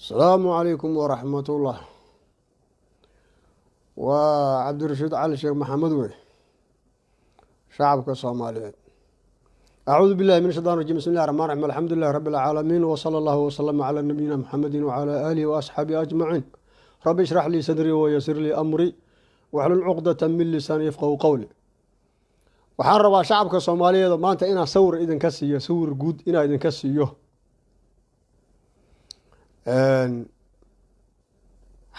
Asalaamu calaykum waraxmatullah. Waa Cabdirashiid Cali Sheekh Maxamed wey, shacabka Soomaaliyeed. Acuudu billahi min shaytaan rajim. Bismi llahi raxmaan raxiim. Alxamdu lilahi rabbi alcaalamiin, wsala allahu wasalama calaa nabiyina Muxamedi wacalaa aalihi waasxaabihi ajmaciin. Rabbi ishrax lii sadrii wayasir lii amri waxlul cuqdata min lisaani yafqahu qowli. Waxaan rabaa shacabka Soomaaliyeed maanta inaan sawir idinka siiyo, sawir guud inaan idinka siiyo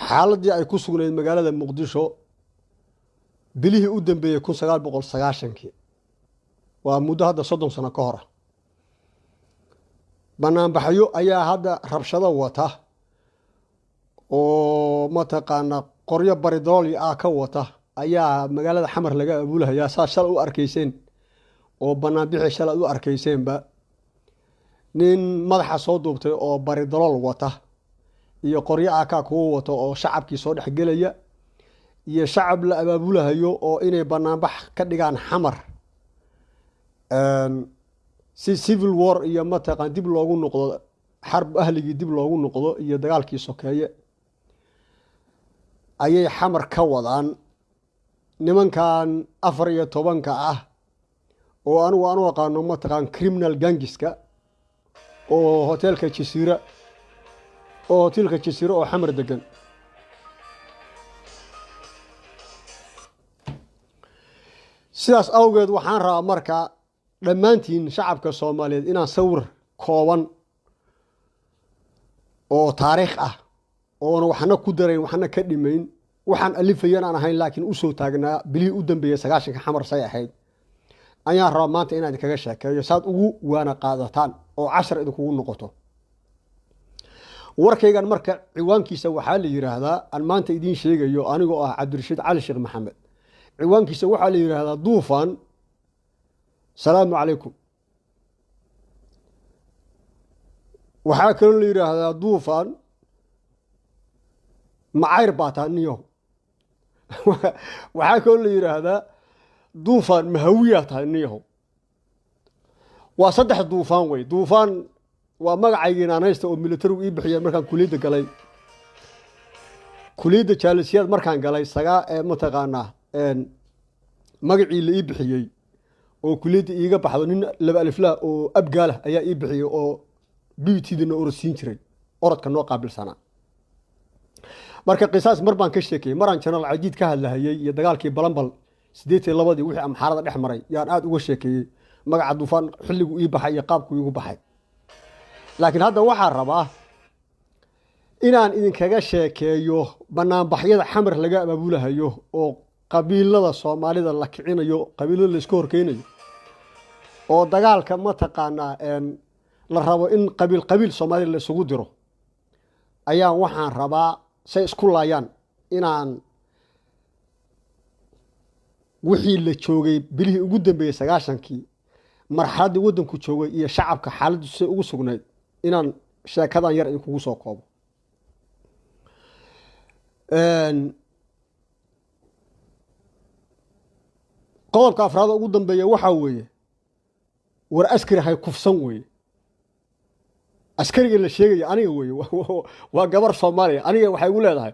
xaaladii ay ku sugnayd magaalada Muqdisho bilihii u dambeeyey 1990-kii. Waa muddo hadda 30 sano ka hora. Banaanbaxyo ayaa hadda rabshado wata oo mataqaanaa qoryo baridooli ah ka wata ayaa magaalada Xamar laga abuulahayaa, saa shala u arkayseen oo banaanbixii shala u arkayseenba. Nin madaxa soo duubtay oo baridalool wata iyo qoryo akaa kuwa wato oo shacabkii soo dhexgelaya, iyo shacab la abaabulahayo oo inay banaanbax ka dhigaan Xamar si civil war iyo mataqaan dib loogu noqdo, xarb ahligii dib loogu noqdo iyo dagaalkii sokeeye ayay Xamar ka wadaan nimankan 14-ka ah oo anigu aan u aqaano mataqaan criminal gangiska, oo hoteelka Jasiira, oo hoteelka Jasiira oo Xamar degan. Sidaas awgeed waxaan rabaa marka dhammaantiin shacabka Soomaaliyeed inaan sawir kooban oo taariikh ah oona waxna ku darayn waxna ka dhimayn, waxaan alifayan aan ahayn, laakiin usoo taagnaa bilihii u dambeeyey 90-ka Xamar say ahayd, ayaan rabaa maanta inaan idinkaga sheekeeyo saad ugu waana qaadataan oo cashar idinkugu noqoto. Warkaygan marka ciwaankiisa waxaa la yidhaahdaa, aan maanta idiin sheegayo anigoo ah Cabdirashiid Cali Sheekh Maxamed, ciwaankiisa waxaa la yidhaahdaa "Duufaan salaamu calaykum". Waxaa kaloo la yidhaahdaa "Duufaan macayr baa taa niyo". Waxaa kaloo la yidhaahdaa "Duufaan mahawiyaa tahay niyaho". Waa saddex duufaan wey. Duufaan waa magacaygii naanaysta oo militarigu ii bixiyeen markaan kuliyadda galay, kuliyadda jaalisiyaad markaan galay sagaa ee mataqaanaa magacii la ii bixiyey oo kuliyadda iiga baxdo. Nin laba aliflah oo abgaalah ayaa ii bixiyey oo bbtdana orod siin jiray, orodka noo qaabilsanaa. Marka qisaas mar baan ka sheekayey maraan Jenaraal Cajiid ka hadlahayey iyo dagaalkii Balambal 82-dii wixii Amxaarada dhex maray yaan aada uga sheekeeyey magaca Duufaan xilligu ii baxay iyo qaabku iigu baxay. Laakiin hadda waxaa rabaa inaan idinkaga sheekeeyo banaanbaxyada Xamar laga abaabulahayo oo qabiilada Soomaalida la kicinayo, qabiilada laisku horkeynayo, oo dagaalka mataqaanaa la rabo in qabiil qabiil Soomaalida la isugu diro. Ayaan waxaan rabaa say isku laayaan inaan wixii la joogay bilihii ugu dambeeyey 90-kii, marxaladdii waddanku joogay iyo shacabka xaaladdu say ugu sugnayd inaan sheekadan yar idinkugu soo koobo. Qodobka afraad ugu dambeeya waxaa weeye war askari hay kufsan weeye. Askariga la sheegaya aniga weeye, waa gabar Soomaaliya. Aniga waxay igu leedahay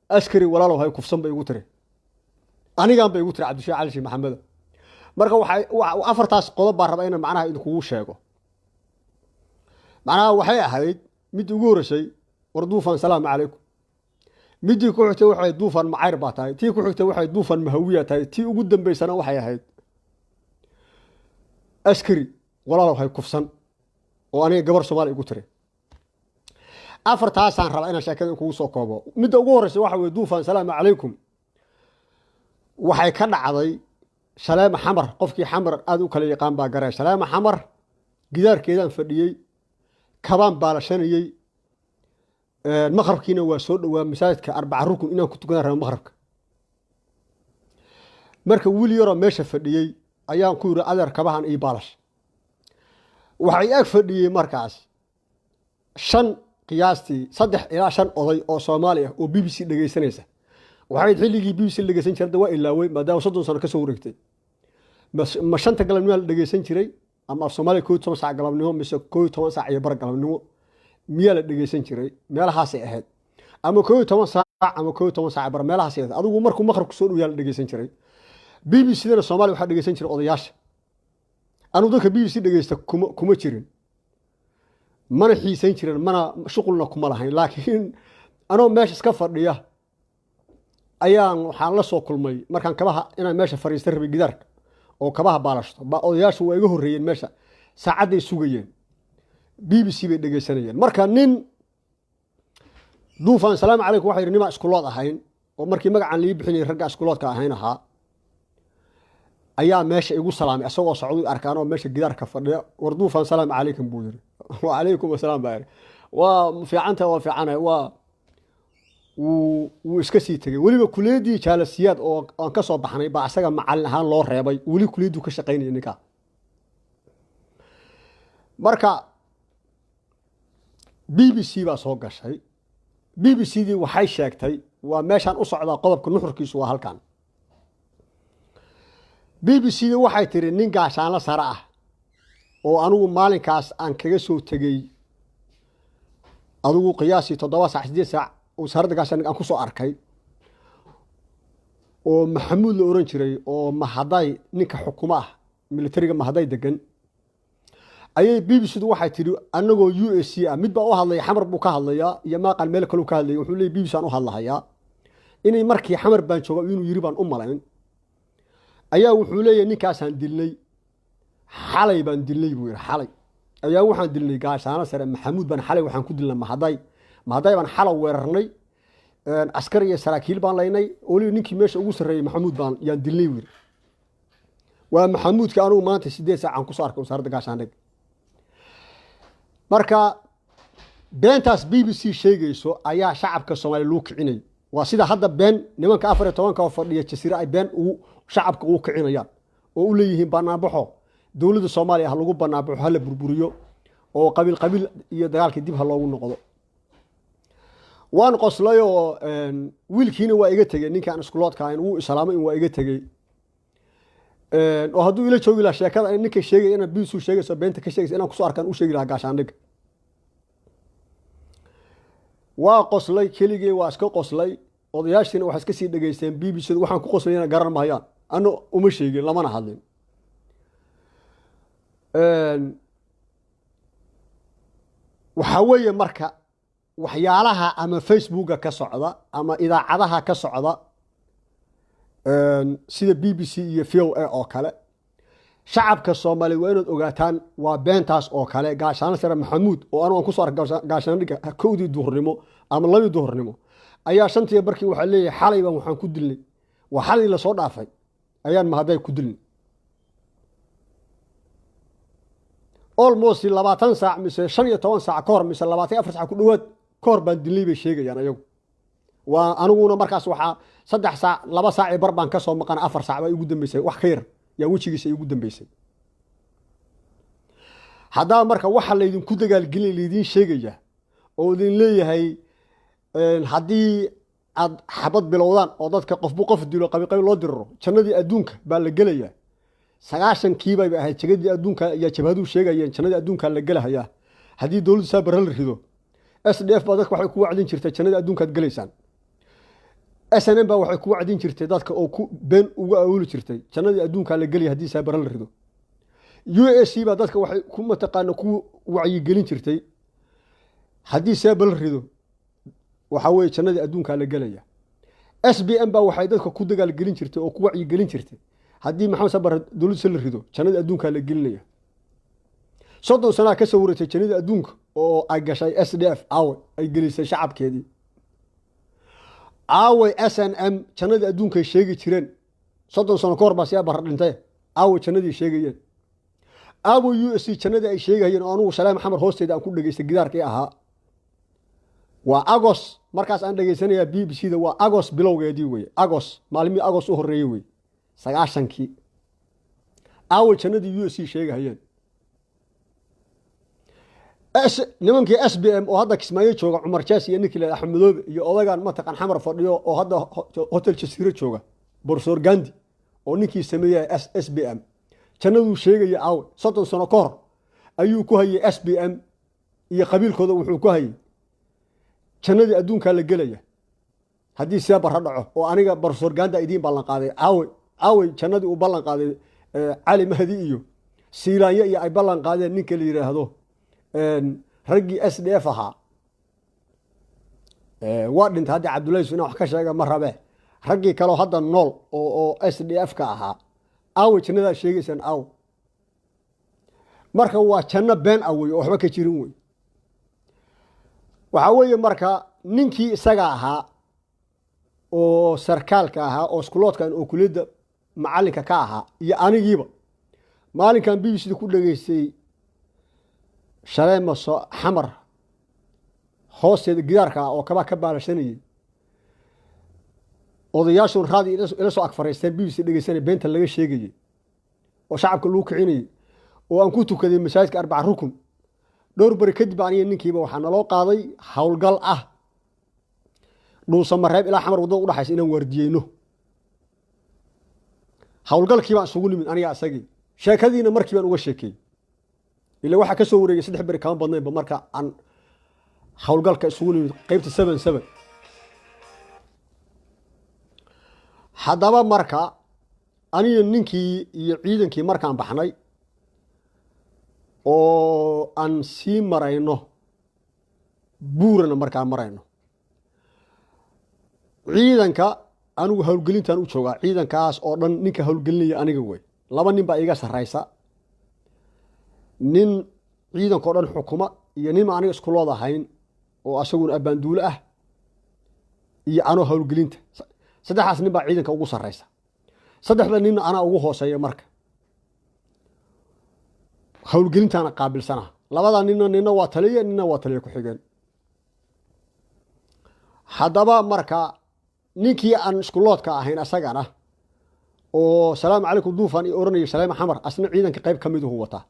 "Askari walaalow hay kufsan" bay igu tiri, anigan bay igu tiri, Cabdisheekh Cali Sheekh Maxameda. Marka waxay afartaas qodob baa raba inaan macnaha idinkugu sheego. Macnaha waxay ahayd midii ugu horreysay war "Duufaan salaamu calaykum", midii ku xigtay waxay "Duufaan macayr baa tahay", tii ku xigtay waxay "Duufaan mahawiya tahay", tii ugu dambeysana waxay ahayd "Askari walaalow hay kufsan", oo aniga gabar Soomaaliya igu tiri. Afartaasaan rabaa inaan sheekada kugu soo koobo. Midda ugu horreysa waxa weye "Duufaan salaamu calaykum". Waxay ka dhacday Shaleema Xamar. Qofkii Xamar aada u kala yaqaan baa garaya Shaleema Xamar. Gidaarkeedaan fadhiyey, kabaan baalashanayey, maqrabkiina waa soo dhowaa. Masaajidka Arbaca Rukun inaan ku tukanaan raba maqrabka. Marka wiil yaroo meesha fadhiyey ayaan ku yidhi, "Adeer, kabahan ii baalash." Waxay ag fadhiyey markaas shan, qiyaastii 3 ilaa 5 oday oo Soomaali ah oo BBC dhegeysanaysa. Waxay xilligii BBC dhegeysan jirta waa ilaawey, maadaama 30 sano kasoo wareegtay. Ma 5-ta galabnimo la dhegeysan jiray ama af Soomaaliya 11 saac galabnimo mise 11 saac iyo bar galabnimo? Miyaa la dhegeysan jiray? Meelahaasay ahayd, ama 11 saac ama 11 saac bar, meelahaasay ahayd. Adigu markuu maqribku soo dhow yaa la dhegeysan jiray. BBC dana Soomaaliya waxaa dhegeysan jiray odayaasha. Anugu dadka BBC dhegeysta kuma jirin, mana xiisayn jirin, mana shuqulna kuma lahayn. Laakiin anoo meesha iska fadhiya ayaan waxaan la soo kulmay, markaan kabaha inaan meesha fadhiista rabay gidaarka oo kabaha baalashto, ba odayaashu waa iga horreeyeen meesha, saacadday sugayeen, BBC bay dhegeysanayeen. Marka nin "Duufaan, salaamu calaykum," waxa yidhi nimaa iskulood ahayn oo markii magacan lii bixinayay ragga iskuloodka ahayn ahaa ayaa meesha igu salaamay asagoo socday arkaan oo meesha gidaarka fadhiya. "War Duufaan, salaamu calaykum," buu yiri. "Wacalaykum asalaam," baa yidhi. "Waa fiicanta?" "Waa fiicana." Waa wuu iska sii tegey. Weliba kuliyaddii Jaalasiyaad oo aan ka soo baxnay baa asaga macalin ahaan loo reebay, weli kuliyadduu ka shaqaynaya ninkaa. Marka BBC baa soo gashay. BBC dii waxay sheegtay, waa meeshaan u socdaa, qodobka nuxurkiisu waa halkan. BBC dii waxay tiri nin gaashaanla sare ah oo anigu maalinkaas aan kaga soo tegey, adigu qiyaasii 7 saac, 8 saac, wasaaradda gaashaandhig aan ku soo arkay, oo Maxamuud la oran jiray, oo Mahaday ninka xukumo ah, militariga Mahaday degan, ayay BBC du waxay tidhi anagoo USC ah. Mid baa u hadlaya, Xamar buu ka hadlayaa iyo maaqan meel kaleu ka hadlaya. Wuxuu leeyay BBC aan u hadlahayaa inay markii Xamar baan jooga inuu yiri baan u malayn. Ayaa wuxuu leeyahay ninkaasaan dilnay, xalay baan dilnay buu yidhi. Xalay ayaa waxaan dilnay gaashaano sare Maxamuud baan xalay waxaan ku dilnay Mahaday. Mahaday baan xalaw weerarnay, askar iyo saraakiil baan laynay, weliba ninkii meesha ugu sarreeyey Maxamuud baan yaan dilnay buu yidhi. Waa Maxamuudka anugu maanta 8 saac aan kusoo arkay wasaaradda gaashaandhig. Marka beentaas BBC sheegayso ayaa shacabka Soomaaliya lagu kicinayay. Waa sida hadda been nimanka 14-ka oo fadhiya Jasiire ay been ugu shacabka ugu kicinayaan oo u leeyihiin banaanbaxo, dowladda Soomaaliya ha lagu banaanbaxo, ha la burburiyo, oo qabiil qabiil iyo dagaalkii dib ha loogu noqdo. Waan qoslay oo wiilkiina waa iga tegey. Ninkaan iskuloodka ahayn wuu islaamay in waa iga tegey, oo hadduu ila joogi lahaa sheekada ninka sheegaya inaan BBC sheegayso beenta ka sheegaysa inaan kusoo arkaan u sheegi lahaa gaashaandhig. Waa qoslay keligey, waa iska qoslay. Odayaashiina waxay iska sii dhegeysteen BBC. Waxaan ku qoslayna garan mahayaan, ana uma sheegin, lamana hadlin. Waxaa weeye marka waxyaalaha ama Facebooka ka socda ama idaacadaha ka socda sida BBC iyo VOA oo kale, shacabka Soomaaliyeed waa inaad ogaataan waa beentaas oo kale. Gaashaano sare Maxamuud oo anu aan kusoo arkay gaashaandhigga 1dii duhurnimo ama 2dii duhurnimo ayaa 5tii barkii waxaa leeyahay xalay baan waxaan ku dilnay, waa xalay lasoo dhaafay ayaan Mahaday ku dilnay, almost 20 saac mise 15 saac ka hor mise 24 saac ku dhowaad ka hor baan dilnay bay sheegayaan ayagu. Waa aniguna markaas waxaa 3 saac, 2 saac bar baan ka soo maqan, 4 saac baa igu dambeysay, wax ka yar yaa wejigiisa igu dambeysay. Haddaba marka waxa laydinku dagaalgelinay laydiin sheegaya oo idin leeyahay haddii aad xabad bilowdaan oo dadka qofbu qof dilo, qabiqabi loo diriro, jannadii adduunka baa la gelayaa. 90-kiibayba ahayd jagadii adduunka ayaa jabhaduhu sheegayeen, jannadii adduunkaa la gelahayaa haddii dowladdu saa barre la rido. SDF baa dadka waxay ku wacdin jirtay jannadii adduunkaad gelaysaan. SNM baa waxay ku wacdin jirtay dadka oo ku been ugu awooli jirtay jannadii adduunkaa la gelaya haddii saa barre la rido. USC baa dadka waxay ku mataqaana ku wacyigelin jirtay haddii seeba la rido waxaa weeye jannadii adduunkaa la gelaya. SBM baa waxay dadka ku dagaalgelin jirtay oo ku wacyigelin jirtay haddii Maxamed Sabare dowladdiisa la rido jannadii adduunkaa la gelinaya. 30 sanaa ka soo wareegtay, jannadii adduunka oo ay gashay SDF aawe, ay gelisay shacabkeedii aaway? SNM jannadii adduunkay sheegi jireen 30 sano ka hor baa siyaa barra dhintay, aaway jannadii sheegayeen? Aaway USC jannadii ay sheegayeen oo anugu Shaleem Xamar hoosteeda aan ku dhegeystay gidaarkii ahaa? Waa Agos markaas aan dhegeysanayaa BBC da, waa Agos bilowgeedii weye, Agos maalmihii Agos u horreeyey weye, 90-kii. Aaway jannadii USC sheegahayeen? Nimankii SBM oo hadda Kismaayo jooga, Cumar Jaas iyo ninkii la Axmed Madoobe iyo odagan mataqan Xamar fadhiyo oo hadda Hotel Jasiiro jooga, Borsoor Gandi oo ninkii sameeyay SBM jannaduu sheegaya aawe? 30 sano ka hor ayuu ku hayay SBM Iyo qabiilkooda wuxuu ku hayay jannadii adduunkaa la gelaya haddii sidaa barra dhaco, oo aniga Professor Ganda idiin ballan qaaday. Aawey, aawey jannadii uu ballan qaaday Cali Mahdi iyo Siilaanyo iyo ay ballan qaadeen ninka la yidhaahdo raggii SDF ahaa? Waa dhintay hadda Cabdullahi, inaan wax ka sheega ma rabe. Raggii kaleo hadda nool oo SDF ka ahaa, aawey jannadaa sheegaysaan? Aaw? Marka waa janno been ah wey, oo waxba ka jirin wey. Waxaa weeye marka ninkii isaga ahaa oo sarkaalka ahaa oo iskuloodkan oo kuliyadda macalinka ka ahaa iyo anigiiba maalinkan BBC da ku dhegeystay Shaleema Xamar hoosteeda gidaarka ah oo kabaa ka baalashanayey, odayaashun raadi ila soo ag fariisteen, BBC dhegeysanay, beenta laga sheegayey oo shacabka lagu kicinayey, oo aan ku tukaday masaajidka Arbaca Rukun. Dhowr beri kadib aniga ninkiiba waxaa naloo qaaday howlgal ah Dhuusamareeb ilaa Xamar waddada udhaxaysa inaan waardiyeyno. Howlgalkii baan isugu nimid aniga isagii, sheekadiina markii baan uga sheekeeyey, ila waxaa ka soo wareegay 3 beri kama badnaynba marka aan howlgalka isugu nimid qeybta 77. Haddaba marka aniga ninkii iyo ciidankii markaan baxnay oo aan sii marayno Buurana, markaan marayno ciidanka, anigu howlgelintan u joogaa. Ciidankaas oo dhan ninka howlgelinaya aniga wey. Laba nin baa iiga sarraysa, nin ciidanka o dhan xukuma iyo nin aniga iskulood ahayn oo asaguna abbaanduulo ah iyo anoo howlgelinta. Saddexdaas nin baa ciidanka ugu sarraysa, saddexda ninna anaa ugu hooseeya. Marka howlgelintaana qaabilsana labada ninna, nina waa taliya, nina waa taliya ku-xigeen. Haddaba marka ninkii aan iskuloodka ahayn asagana oo "Salaamu calaykum duufan" i oranaya, Shaleema Xamar, asna ciidanka qayb ka miduhu wataa.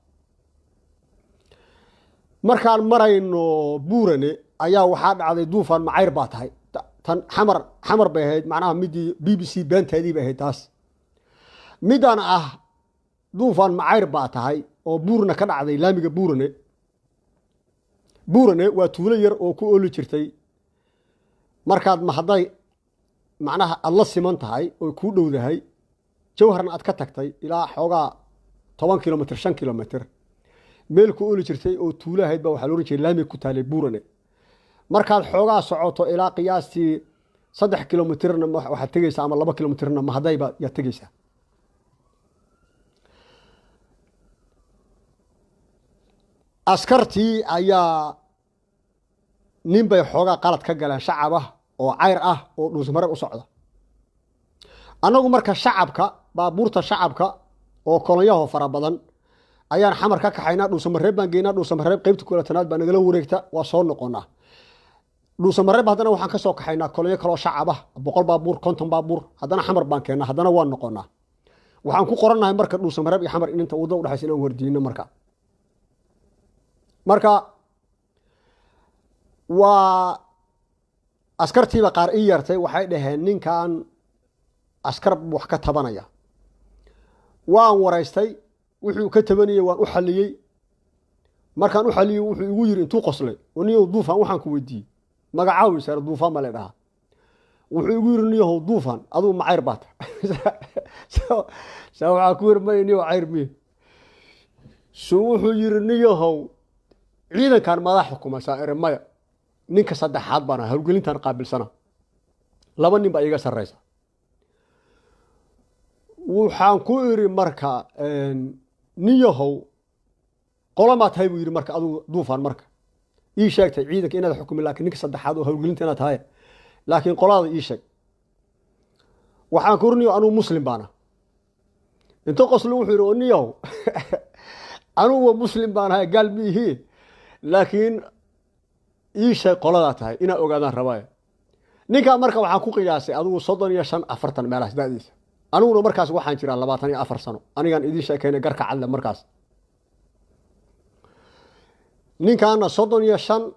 Markaan marayno Buurane ayaa waxaa dhacday, "Duufan, macayr baa tahay?" Tan Xamar, Xamar bay ahayd, macnaha midii BBC beentaadii bay ahayd taas. Midaan ah "Duufan, macayr baa tahay" oo Buurna ka dhacday, laamiga Buurane. Buurane waa tuulo yar oo ku ooli jirtay markaad mahadday, macnaha aada la siman tahay oo kuu dhowdahay Jawharna aad ka tagtay ilaa xoogaa 10 kilomitr, 5 kilomitr, meel ku ooli jirtay oo tuulo ahayd baa waxaa la ohan jiray, laamiga ku taalay Buurane. Markaad xoogaa socoto ilaa qiyaastii 3 kilomitrna waxaad tegeysaa, ama 2 kilomitrna mahadayba yaad tegeysaa. Askartii ayaa nin bay xoogaa qalad ka galeen shacab ah oo cayr ah oo Dhuusamareeb u socda. Annagu marka shacabka, baabuurta shacabka oo kolonyaho fara badan ayaan Xamar ka kaxaynaa, Dhuusamareeb baan geynaa. Dhuusamareeb qeybta kulatanaad baa nagala wareegta, waa soo noqonaa. Dhuusamareeb haddana waxaan ka soo kaxaynaa kolonyo kaloo shacab ah, 100 baabuur, 50 baabuur, haddana Xamar baan keennaa, haddana waan noqonaa. Waxaan ku qorannahay marka Dhuusamareeb iyo Xamar in inta wadda udhexaysa inaan wardiino. Marka waa askartiiba qaar ii yeertay, waxay dhaheen ninkan askar wax ka tabanaya. Waan waraystay, wuxuu ka tabanayay waan u xaliyey. Markaan u xaliyey wuxuu igu yiri intuu qoslay, "Niyow Duufan, waxaan ku weydiiyey magacaawi sare." "Duufaan baa la dhahaa." Wuxuu igu yiri, "Niyahow Duufan, adigu macayr baa ta?" Sa waxaa ku yiri, "May niyow, cayr miye." So wuxuu yiri, "Niyahow, ciidankan madax xukuma?" Saa ere, "Maya, ninka saddexaad baan howlgelintan qaabilsana, laba nin baa iiga sarreysa." Waxaan ku iri marka, "Niyahow, qolamaa tahay?" Buu yidhi, "Marka adigu Duufaan marka ii sheegtay ciidanka inaad xukumin, laakiin ninka saddexaad oo howlgelinta inaad tahay, laakiin qolada ii sheeg." Waxaan ku iri, "Niyow, anugu muslim baana." Inta qosli wuxuu yidhi, "Oo niyahow, anugu muslim baan ahay, gaal miihi, laakiin ii sheeg qoladaa tahay inaa ogaadaan rabaayo." Ninkaa marka waxaan ku qiyaasay adigu 35, 40 meelahaas da'diisa. Aniguna markaas waxaan jiraa 24 sano, anigaan idiin sheekaynay garka cadle. Markaas ninkaana 35,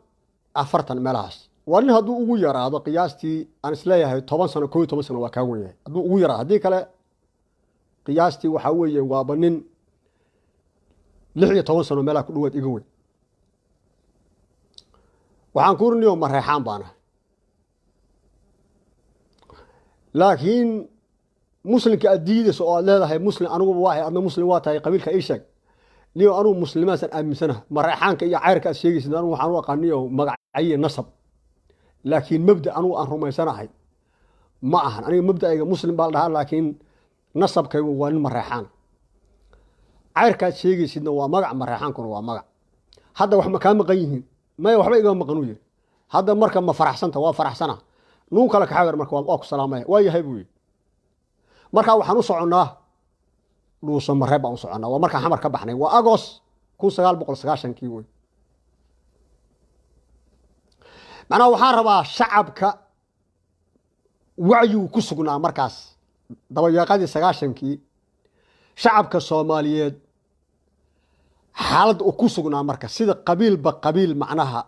40 meelahaas waa nin. Hadduu ugu yaraado qiyaastii aan isleeyahay 10 sano, 11 sano waa kaa wen yahay hadduu ugu yaraado. Haddii kale qiyaastii waxaa weeye waaba nin 16 sano meelaha ku dhawaad iga weyn. Waxaan ku uri, niyo, Mareexaan baana, laakiin muslimka aad diidayso oo aad leedahay muslim aniguba waahay, adna muslim waa tahay, qabiilka ii sheeg. Niyo, anugu muslimaasaan aaminsanaha. Mareexaanka iyo cayrka aad sheegaysid anugu waxaan u aqaan, niyo, magacayo nasab, laakiin mabda anugu aan rumaysanahay ma ahan. Aniga mabda'ayga muslim baa la dhahaa, laakiin nasabkaygu waa nin Mareexaan. Cayrkaad sheegaysidna waa magac, Mareexaankuna waa magac. Hadda wax ma kaa maqan yihiin? Maya, waxba igama maqan, uu yiri. Hadda marka ma faraxsanta? Waa faraxsana. Nuun kale kaxawer marka waa ku salaamaya. Waa yahay, buu yidhi. Marka waxaan u soconnaa Dhuuso Mareeb baan u soconnaa. Waa markaan Xamar ka baxnay, waa Agost 1990-kii wey. Macnaha waxaan rabaa shacabka wacyigu ku sugnaa markaas dabayaaqadii 90-kii, shacabka Soomaaliyeed xaaladda uu ku sugnaa marka, sida qabiilba qabiil macnaha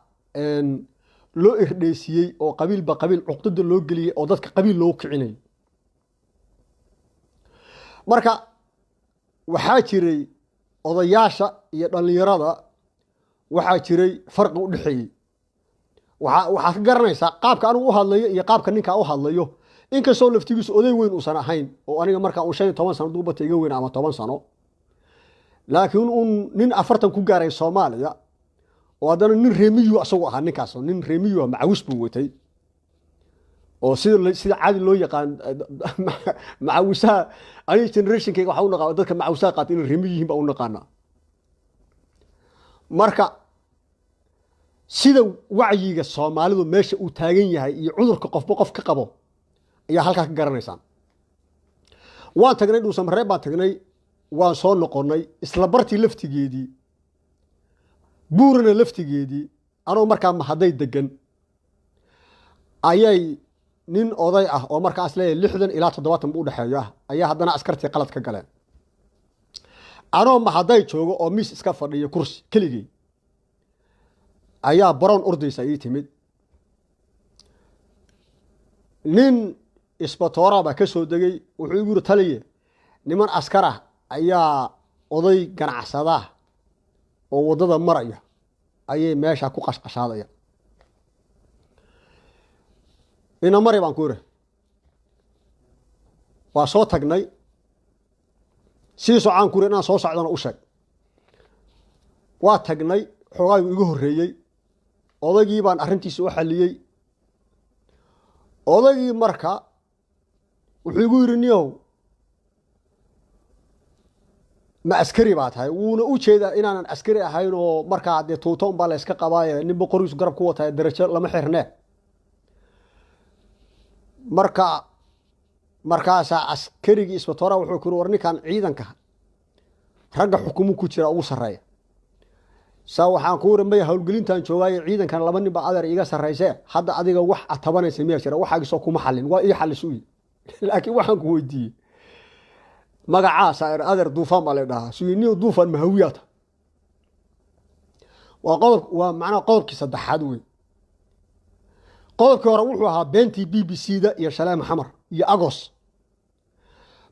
loo irdheysiiyey oo qabiilba qabiil cuqdada loo geliyey oo dadka qabiil loo kicinayo. Marka waxaa jiray odayaasha iyo dhallinyarada, waxaa jiray farqi u dhexeeyey. Waxaad ka garanaysaa qaabka anigu u hadlayo iyo qaabka ninkaa u hadlayo, inkastoo laftigiisu oday weyn uusan ahayn oo aniga markaa uu 15 sano duubata iga weyn ama 10 sano, laakiin uun nin 40 ku gaaray Soomaaliya oo haddana nin reemiyu asagu ahaa. Ninkaas nin reemiyu ah, macawis buu watay oo sida caadi loo yaqaan macawisaha. Aniga generationkayga waxaa u naqaa dadka macawisaha qaata inay reemiyu yihiin baa u naqaanaa. Marka sida wacyiga Soomaalidu meesha uu taagan yahay iyo cudurka qofba qof ka qabo ayaa halkaa ka garanaysaan. Waan tagnay Dhuusamareeb baan tagnay, waan soo noqonnay. Isla bartii laftigeedii, Buurana laftigeedii, anoo markaa Mahaday degan ayay nin oday ah oo markaas leeyahay 60 ilaa 70 bu udhexeeyo ah ayaa haddana askartii qalad ka galeen. Anoo Mahaday joogo oo miis iska fadhiyo kursi keligey ayaa baroon ordaysa ii timid. Nin isbatoora baa ka soo degay. Wuxuu igu yiri, taliye, niman askar ah ayaa oday ganacsadaa oo waddada maraya ayay meesha ku qashqashaadaya. Ina mari, baan ku iri. Waa soo tagnay. Sii socaan ku iri, inaan soo socdana u sheeg. Waa tagnay. Xoogaagu iga horreeyey. Odaygii baan arrintiisa u xalliyey. Odaygii marka wuxuu igu yidhi, niyow, ma askari baa tahay? Wuuna u jeedaa inaanan askari ahayn oo markaa dee tuuto unbaa la iska qabaaye, nin boqoriisu garab ku wataaye, darajo lama xirnee. Marka markaasaa askarigii isbatoora wuxuu ku yiri, war ninkan ciidanka ragga xukumu ku jira ugu sarreeya. Saa waxaan ku iri, maya, howlgelintan joogaayo, ciidankan laba nin baa adeer iiga sarraysee. Hadda adiga wax ad tabanaysa miyaa jira? Waxaagisoo kuma xallin? Waa ii xallis u yi, laakiin waxaan ku weydiiyey magacaasaa ir. Adeer, Duufaan baa la dhahaa. Suyiniyo Duufaan mahawiyaata. Waa qodob, waa macnaha qodobkii saddexaad wey. Qodobkii hore wuxuu ahaa beentii BBC da iyo Shaleem Xamar iyo Agos.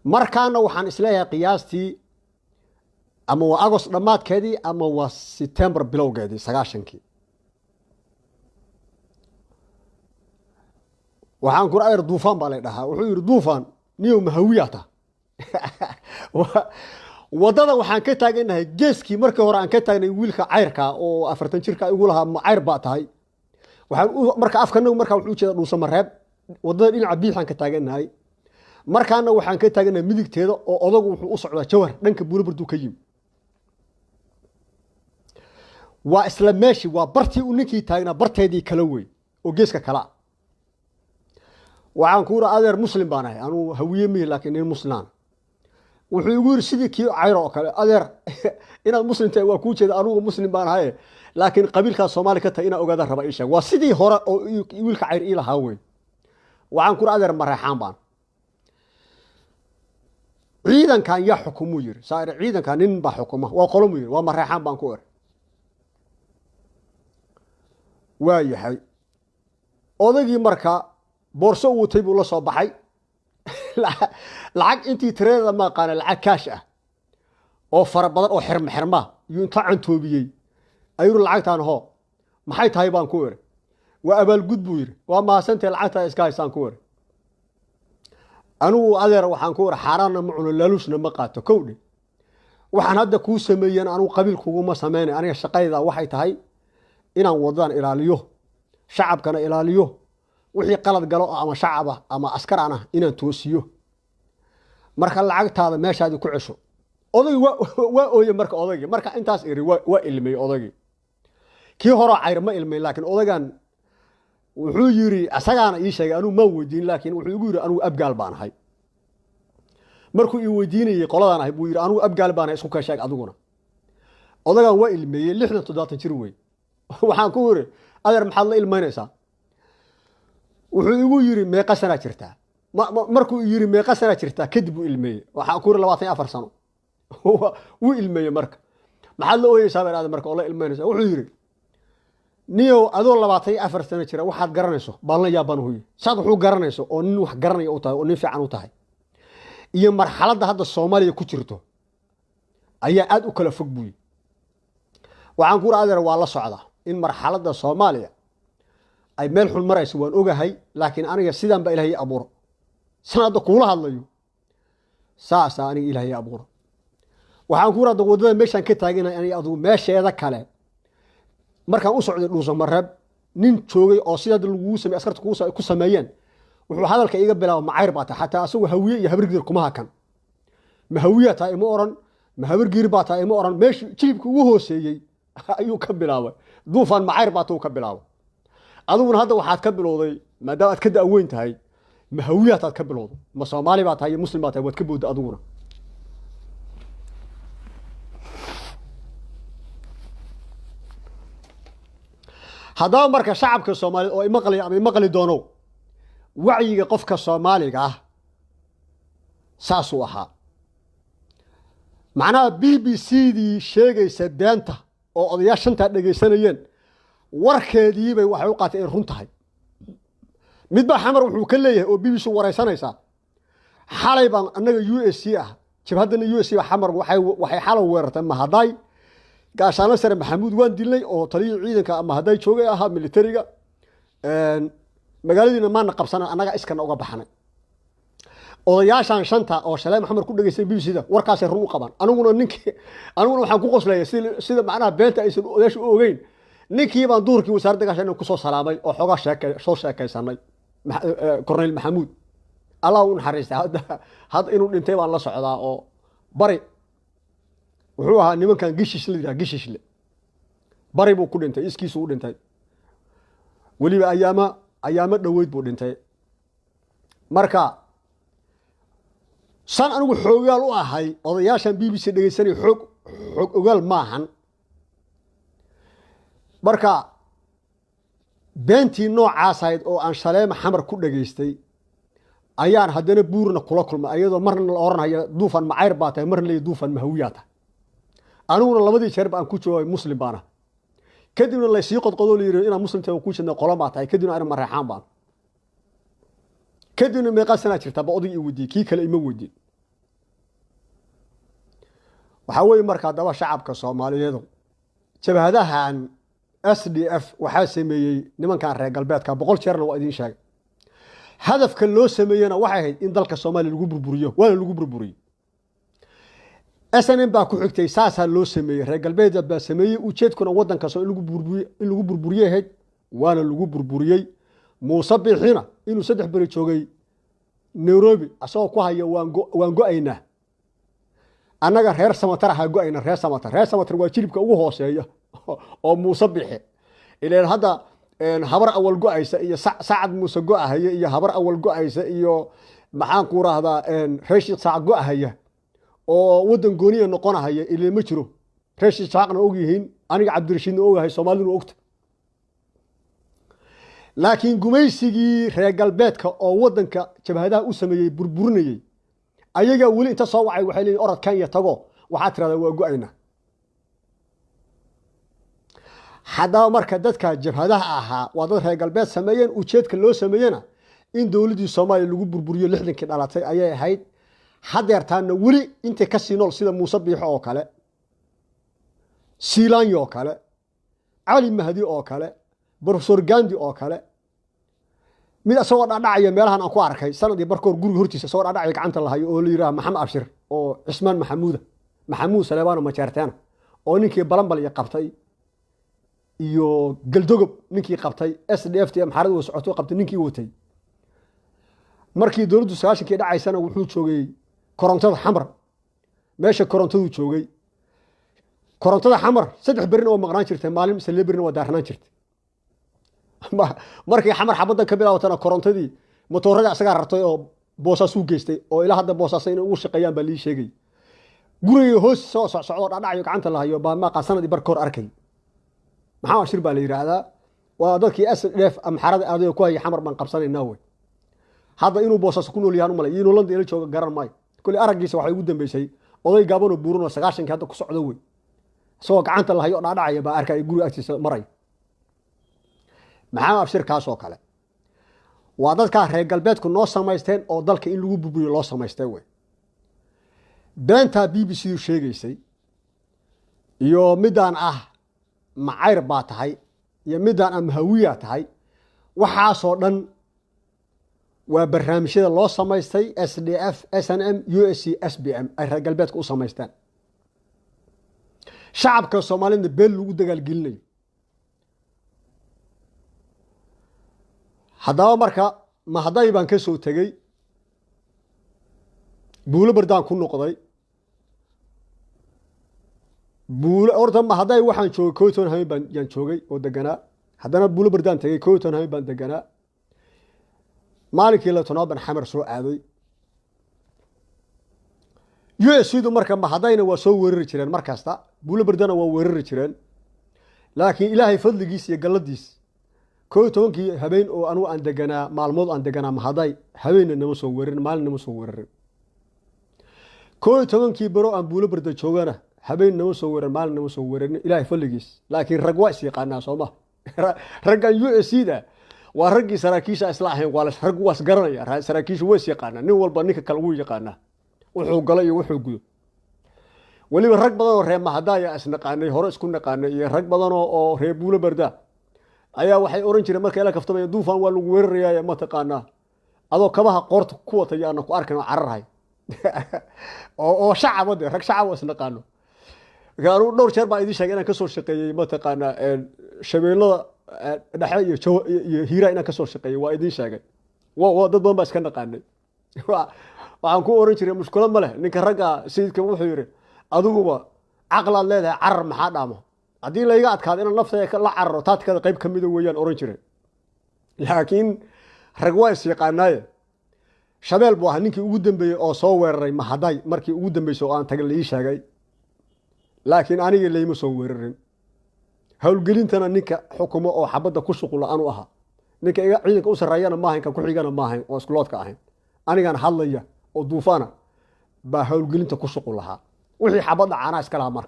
Markaana waxaan isleeyahay qiyaastii ama waa Agos dhammaadkeedii ama waa Setembar bilowgeedii 90-kii. Waxaan kuri, adeer, Duufaan baa lay dhahaa. Wuxuu yidhi, Duufaan niyow mahawiyaata. Waddada waxaan ka taaganahay geeskii markii hore aan ka taagnay wiilka cayrka oo 40 jirka igu lahaa ma cayr baa tahay. Waxaan marka afkanagu markaa wuxuu ujeeda Dhuusamareeb, waddada dhinaca biixaan ka taaganahay. Markaana waxaan ka taaganahay midigteeda oo odagu wuxuu u socdaa Jawhar, dhanka Buulabarduu ka yimi. Waa isla meeshii, waa bartii uu ninkii taagnaa barteedii kala wey oo geeska kala. Waxaan ku uri, adeer, muslim baan ahay anuu, hawiye mihi, laakiin nin muslimaan. Wuxuu igu yiri sidii kii cayro oo kale, adeer, inaad muslim tahay waa kuu jeeda, anugu muslim baan ahaye, laakiin qabiilkaas Soomaali ka tahay inaa ogaada raba, ii sheeg. Waa sidii hore oo wiilka cayr ii lahaa wey. Waxaan ku uri, adeer, Mareexaan baan. Ciidankan yaa xukumuu yiri? Saa iri, ciidankan nin baa xukuma. Waa qolo, muu yiri? Waa Mareexaan, baan ku iri. Waa yahay. Odaygii marka boorso u watay buu la soo baxay. Lacag intii tireeda ma aqaana, lacag kaash ah oo fara badan oo xirma xirma yuu inta cantoobiyey ayuu, lacagtaan hoo, maxay tahay, baan ku iri. Waa abaalgud buu yidhi. Waa mahadsantahe, lacagtaa iska haysaan ku wari. Anigu adeer waxaan ku wari, xaaraanna ma cuno, laaluusna ma qaato. Kowdhe, waxaan hadda kuu sameeyeen anigu qabiil kuguma sameynay. Aniga shaqayda waxay tahay inaan wadadan ilaaliyo, shacabkana ilaaliyo, wixii qalad galo ama shacab ah ama askar aan ah inaan toosiyo. Marka lacagtaada meeshaadii ku cesho. Odaygi waa ooye. Marka odaygii marka intaas iri waa ilmey odaygii. Kii horoo cayr ma ilmayn, laakiin odaygan wuxuu yiri, asagaana ii sheegay, anugu maan weydiin, laakiin wuxuu igu yiri anugu abgaal baan ahay. Markuu ii weydiinayey qoladaan ahay buu yiri anugu abgaal baan ahay, isku ka sheeg adiguna. Odagan waa ilmeeyey, 60 70 jir wey. Waxaan ku iri, adeer maxaad la ilmaynaysaa? Wuxuu igu yiri meeqa sanaa jirtaa? Markuu yiri meeqa sanaa jirtaa kadib buu ilmeeyey. Waxaan ku yiri 24 sano. Wuu ilmeeyey. Marka maxaad la ooyeysaa baan aade marka oo la ilmaynaysaa? Wuxuu yiri, niyow adoo 24 sano jira waxaad garanayso baan la yaabaan huye, saad wuxuu garanayso oo nin wax garanaya u tahay oo nin fiican u tahay, iyo marxaladda hadda Soomaaliya ku jirto ayaa aad u kala fog buuyi. Waxaan ku uri, adeer waa la socdaa in marxaladda Soomaaliya ay meel xun marayso, waan ogahay, laakiin aniga sidaan baa Ilahay ii abuuro. San hadda kuula hadlayo saasaa aniga Ilahay ii abuuro. Waxaan ku uri, hadda waddada meeshaan ka taaganahay aniga adugu meesheeda kale markaan u socday Dhuusamareeb, nin joogay oo sida hadda lagugu samey askarta ku sameeyeen, wuxuu hadalka iiga bilaaba macayr baa tahay. Xataa asagu Hawiye iyo Habargidir kuma hakan. Ma Hawiyaa tahay ima oran, ma Habargiir baa tahay ima oran. Meeshii jilibka ugu hooseeyey ayuu ka bilaabay. Duufaan macayr baa tuu ka bilaabay. Adiguna hadda waxaad ka bilowday, maadaama aad ka da'weyn tahay, ma Hawiyaa taad ka bilowday, ma Soomaali baa tahay iyo Muslim baa tahay, waad ka boodda adiguna. Haddaba marka shacabka Soomaaliyeed oo imaqli ama imaqli doono, wacyiga qofka Soomaaliga ah saasuu ahaa. Macnaha BBC dii sheegaysa beenta oo odayaal shantaa dhegaysanayeen warkeediibay waxay u qaatay inay run tahay. Midbaa Xamar wuxuu ka leeyahay oo BBC waraysanaysaa, xalay baan annaga USC ah, jabhaddana USC ba Xamar waxay xalay weerartay Mahaday, gaashaanle sare Maxamuud waan dilnay oo taliyii ciidanka Mahaday joogay ahaa militariga, magaaladiina maana qabsana, annaga iskana uga baxnay. Odayaashan shanta oo shalay Maxamed ku dhegeystay BBC da warkaasay run u qabaan. Aniguna ninkii aniguna waxaan ku qoslaya sida macnaha beenta aysan odayaashu u ogeyn. Ninkii baan duhurkii wasaaradda gaashaan kusoo salaamay oo xoogaa soo sheekaysanay. Corneyl Maxamuud Allah u naxariistay, hadda inuu dhintay baan la socdaa. Oo bari wuxuu ahaa nimankan Gishishle yidhaha, Gishishle bari buu ku dhintay, iskiisu u dhintay, weliba ayaamo dhoweyd buu dhintay. Marka san anigu xoogaal u ahay odayaashan BBC dhegeysanay xoog ogaal maahan. Marka beentii noocaas ahayd oo aan shaleema Xamar ku dhegaystay ayaan haddana Buurna kula kulmay, ayadoo marna la oranhayo duufan macayr baa tahay, marna leeyahy duufan mahawiyaa tahay. Aniguna labadii jeer ba aan ku jawaabay muslim baana. Kadibna laysii qodqodoo la yiri inaan muslim tahay ku jeedna, qola baa tahay. Kadibna ana Mareexaan baan. Kadibna meeqa sanaa jirtaa ba odag i weydiiyey, kii kale ima weydiin. Waxaa weeye marka haddaba shacabka Soomaaliyeedu, jabhadahan SDF waxaa sameeyey nimankan reer galbeedka, 100 jeerna waa idiin sheegay. Hadafka loo sameeyena waxay ahayd in dalka Soomaaliya lagu burburiyo, waana lagu burburiyey. SNM baa ku xigtay, saasaa loo sameeyey, reer galbeed baa sameeyey. Ujeedkuna waddankaas in lagu burburiyo, in lagu burburiyey ahayd, waana lagu burburiyey. Muuse Biixina inuu 3 beri joogay Nairobi asagoo ku haya waan go-aynaa annaga reer Samatar ahaa, go-ayna reer Samatar. Reer Samatar waa jilibka ugu hooseeya oo Muuse Biixi ileen hadda Habar Awal go-aysa iyo Sacad Muuse go-ahaya iyo Habar Awal go-aysa iyo maxaan ku rahdaa reer Sheekh Sacad go-ahaya oo waddan gooniya noqonahaya ileen ma jiro. Reer Sheekh Saacna og yihiin, aniga Cabdirashiidna ogahay, Soomaaliduna ogta. Laakiin gumaysigii reer galbeedka oo waddanka jabhadaha u sameeyey burburinayey ayagaa weli inta soo wacay waxay leeyihin orod Kenya tago, waxaad tirahdaa waa go-ayna. Haddaba marka dadka jabhadaha ahaa waa dad reer galbeed sameeyeen, ujeedka loo sameeyena in dowladdii Soomaaliya lagu burburiyo 60kii dhalatay ayay ahayd. Hadeertaana weli intay kasii nool sida Muuse Biixo oo kale, Siilaanyo oo kale, Cali Mahdi oo kale, Professor Gandi oo kale, mid isagoo dhadhacaya meelahan aan ku arkay sanad iyo barkoor guriga hortiisa isagoo dhadhacaya gacanta lahayo oo la yidhaha Maxamed Abshir oo Cismaan Maxamuuda, Maxamuud Saleebaano Majeerteena, oo ninkii Balanbal iyo qabtay iyo Galdogob, ninkii qabtay SDF t Amxaarada wa socoto qabtay, ninkii watay. Markii dowladdu 90-kii dhacaysana wuxuu joogay korontada Xamar, meesha korontaduu joogay. Korontada Xamar 3 berina waa maqnaan jirtay, maalin mise 2 berina waa daarnaan jirtay. Markii Xamar xabadda ka bilaabatana korontadii motooradii asagaa rartay oo Boosaasuu geystay, oo ilaa hadda Boosaaso inay ugu shaqeeyaan baa lii sheegay. Guriga hoos soo socsocdoo dhadhacayo gacanta lahayo baa maaqa sanadii bar kahor arkay. Maxamed Abshir baa la yidhaahdaa, waa dadkii SDF Amxarada aaday oo ku hayay Xamar baan qabsanaynaa wey. Hadda inuu Boosaaso ku nool yahaan umalay iyo inuu London ila jooga garan maayo. Kulli araggiisa waxay ugu dambeysay oday gaabanoo buuran oo 90-kii hadda ku socdo wey, isagoo gacanta lahayo oo dhadhacaya baa arkay guriga agtiisa maray. Maxamed Abshir kaasoo kale waa dadkaa reer galbeedku noo samaysteen oo dalka in lagu burburiyo loo samaystay wey. Beentaa BBC du sheegaysay iyo midaan ah macayr baa tahay iyo midaan ah mahawiya tahay, waxaasoo dhan waa barnaamijyada loo samaystay SDF, SNM, USC, SBM ay reer galbeedka u samaysteen, shacabka Soomaalida been lagu dagaalgelinayo. Haddaba marka Mahaday baan ka soo tegey, Buulo Bardaan ku noqday. Buulo horta Mahaday waxaan joogay 11 habeen baan yaan joogay oo deganaa. Haddana Buulo Bardaan tegey, 11 habeen baan deganaa. Maalinkii 12aad baan Xamar soo aaday. USC du marka Mahadayna waa soo weerari jireen mar kasta, Buulo Bardana waa weerari jireen, laakiin Ilaahay fadligiis iyo galladiis 11-kii habeen oo anugu aan deganaa, maalmood aan deganaa Mahaday, habeenna nama soo weerarin, maalin nama soo weerarin. 11-kii bero aan Buulo Barda joogana habeen nama soo weeran, maalin nama soo weerarin, Ilaahay fadligiis. Laakiin rag waa is yaqaanaa sooma? Raggan USC da waa raggii saraakiisha isla ahayn, waa rag waas garanaya. Saraakiisha waa is yaqaanaa, nin walba ninka kale wuu yaqaanaa wuxuu galo iyo wuxuu gudo. Weliba rag badan oo reer Mahadaaya isnaqaanay, hore isku naqaanay, iyo rag badan oo reer Buulo Barda ayaa waxay oran jireen markay la kaftamaya, "Duufaan waa lagu weerarayaa, mataqaanaa, adoo kabaha qoorta ku watay aana ku arkan oo cararhay," oo shacaba de, rag shacab oo isnaqaano. Marka anugu dhowr jeer baa idiin sheegay inaan kasoo shaqeeyey, mataqaanaa, Shabeellada Dhexe iyo Jawa iyo Hiiraa inaan kasoo shaqeeyey waa idiin sheegay. Wa dad badan baa iska naqaanay. Waxaan ku oran jiray, "Mushkulad ma leh, ninka ragga sayidka wuxuu yidhi, adiguba caqlaad leedahay, carar maxaa dhaamo? Haddii layga adkaado inaan naftayda la cararo taatikada qayb ka mida weeyaan," oran jiray. Laakiin rag waa is yaqaanaaye. Shabeel buu ahaa ninkii ugu dambeeyey oo soo weeraray Mahaday markii ugu dambeysay oo aan tagay la ii sheegay, laakiin aniga layma soo weerarin. Howlgelintana ninka xukumo oo xabadda ku shuqula anu ahaa. Ninka iga ciidanka u sarreeyana maahayn, ka ku xigana maahayn oo iskuloodka ahayn. Anigaan hadlaya oo Duufaana baa howlgelinta ku shuqul lahaa, wixii xabadda caanaa iska lahaa.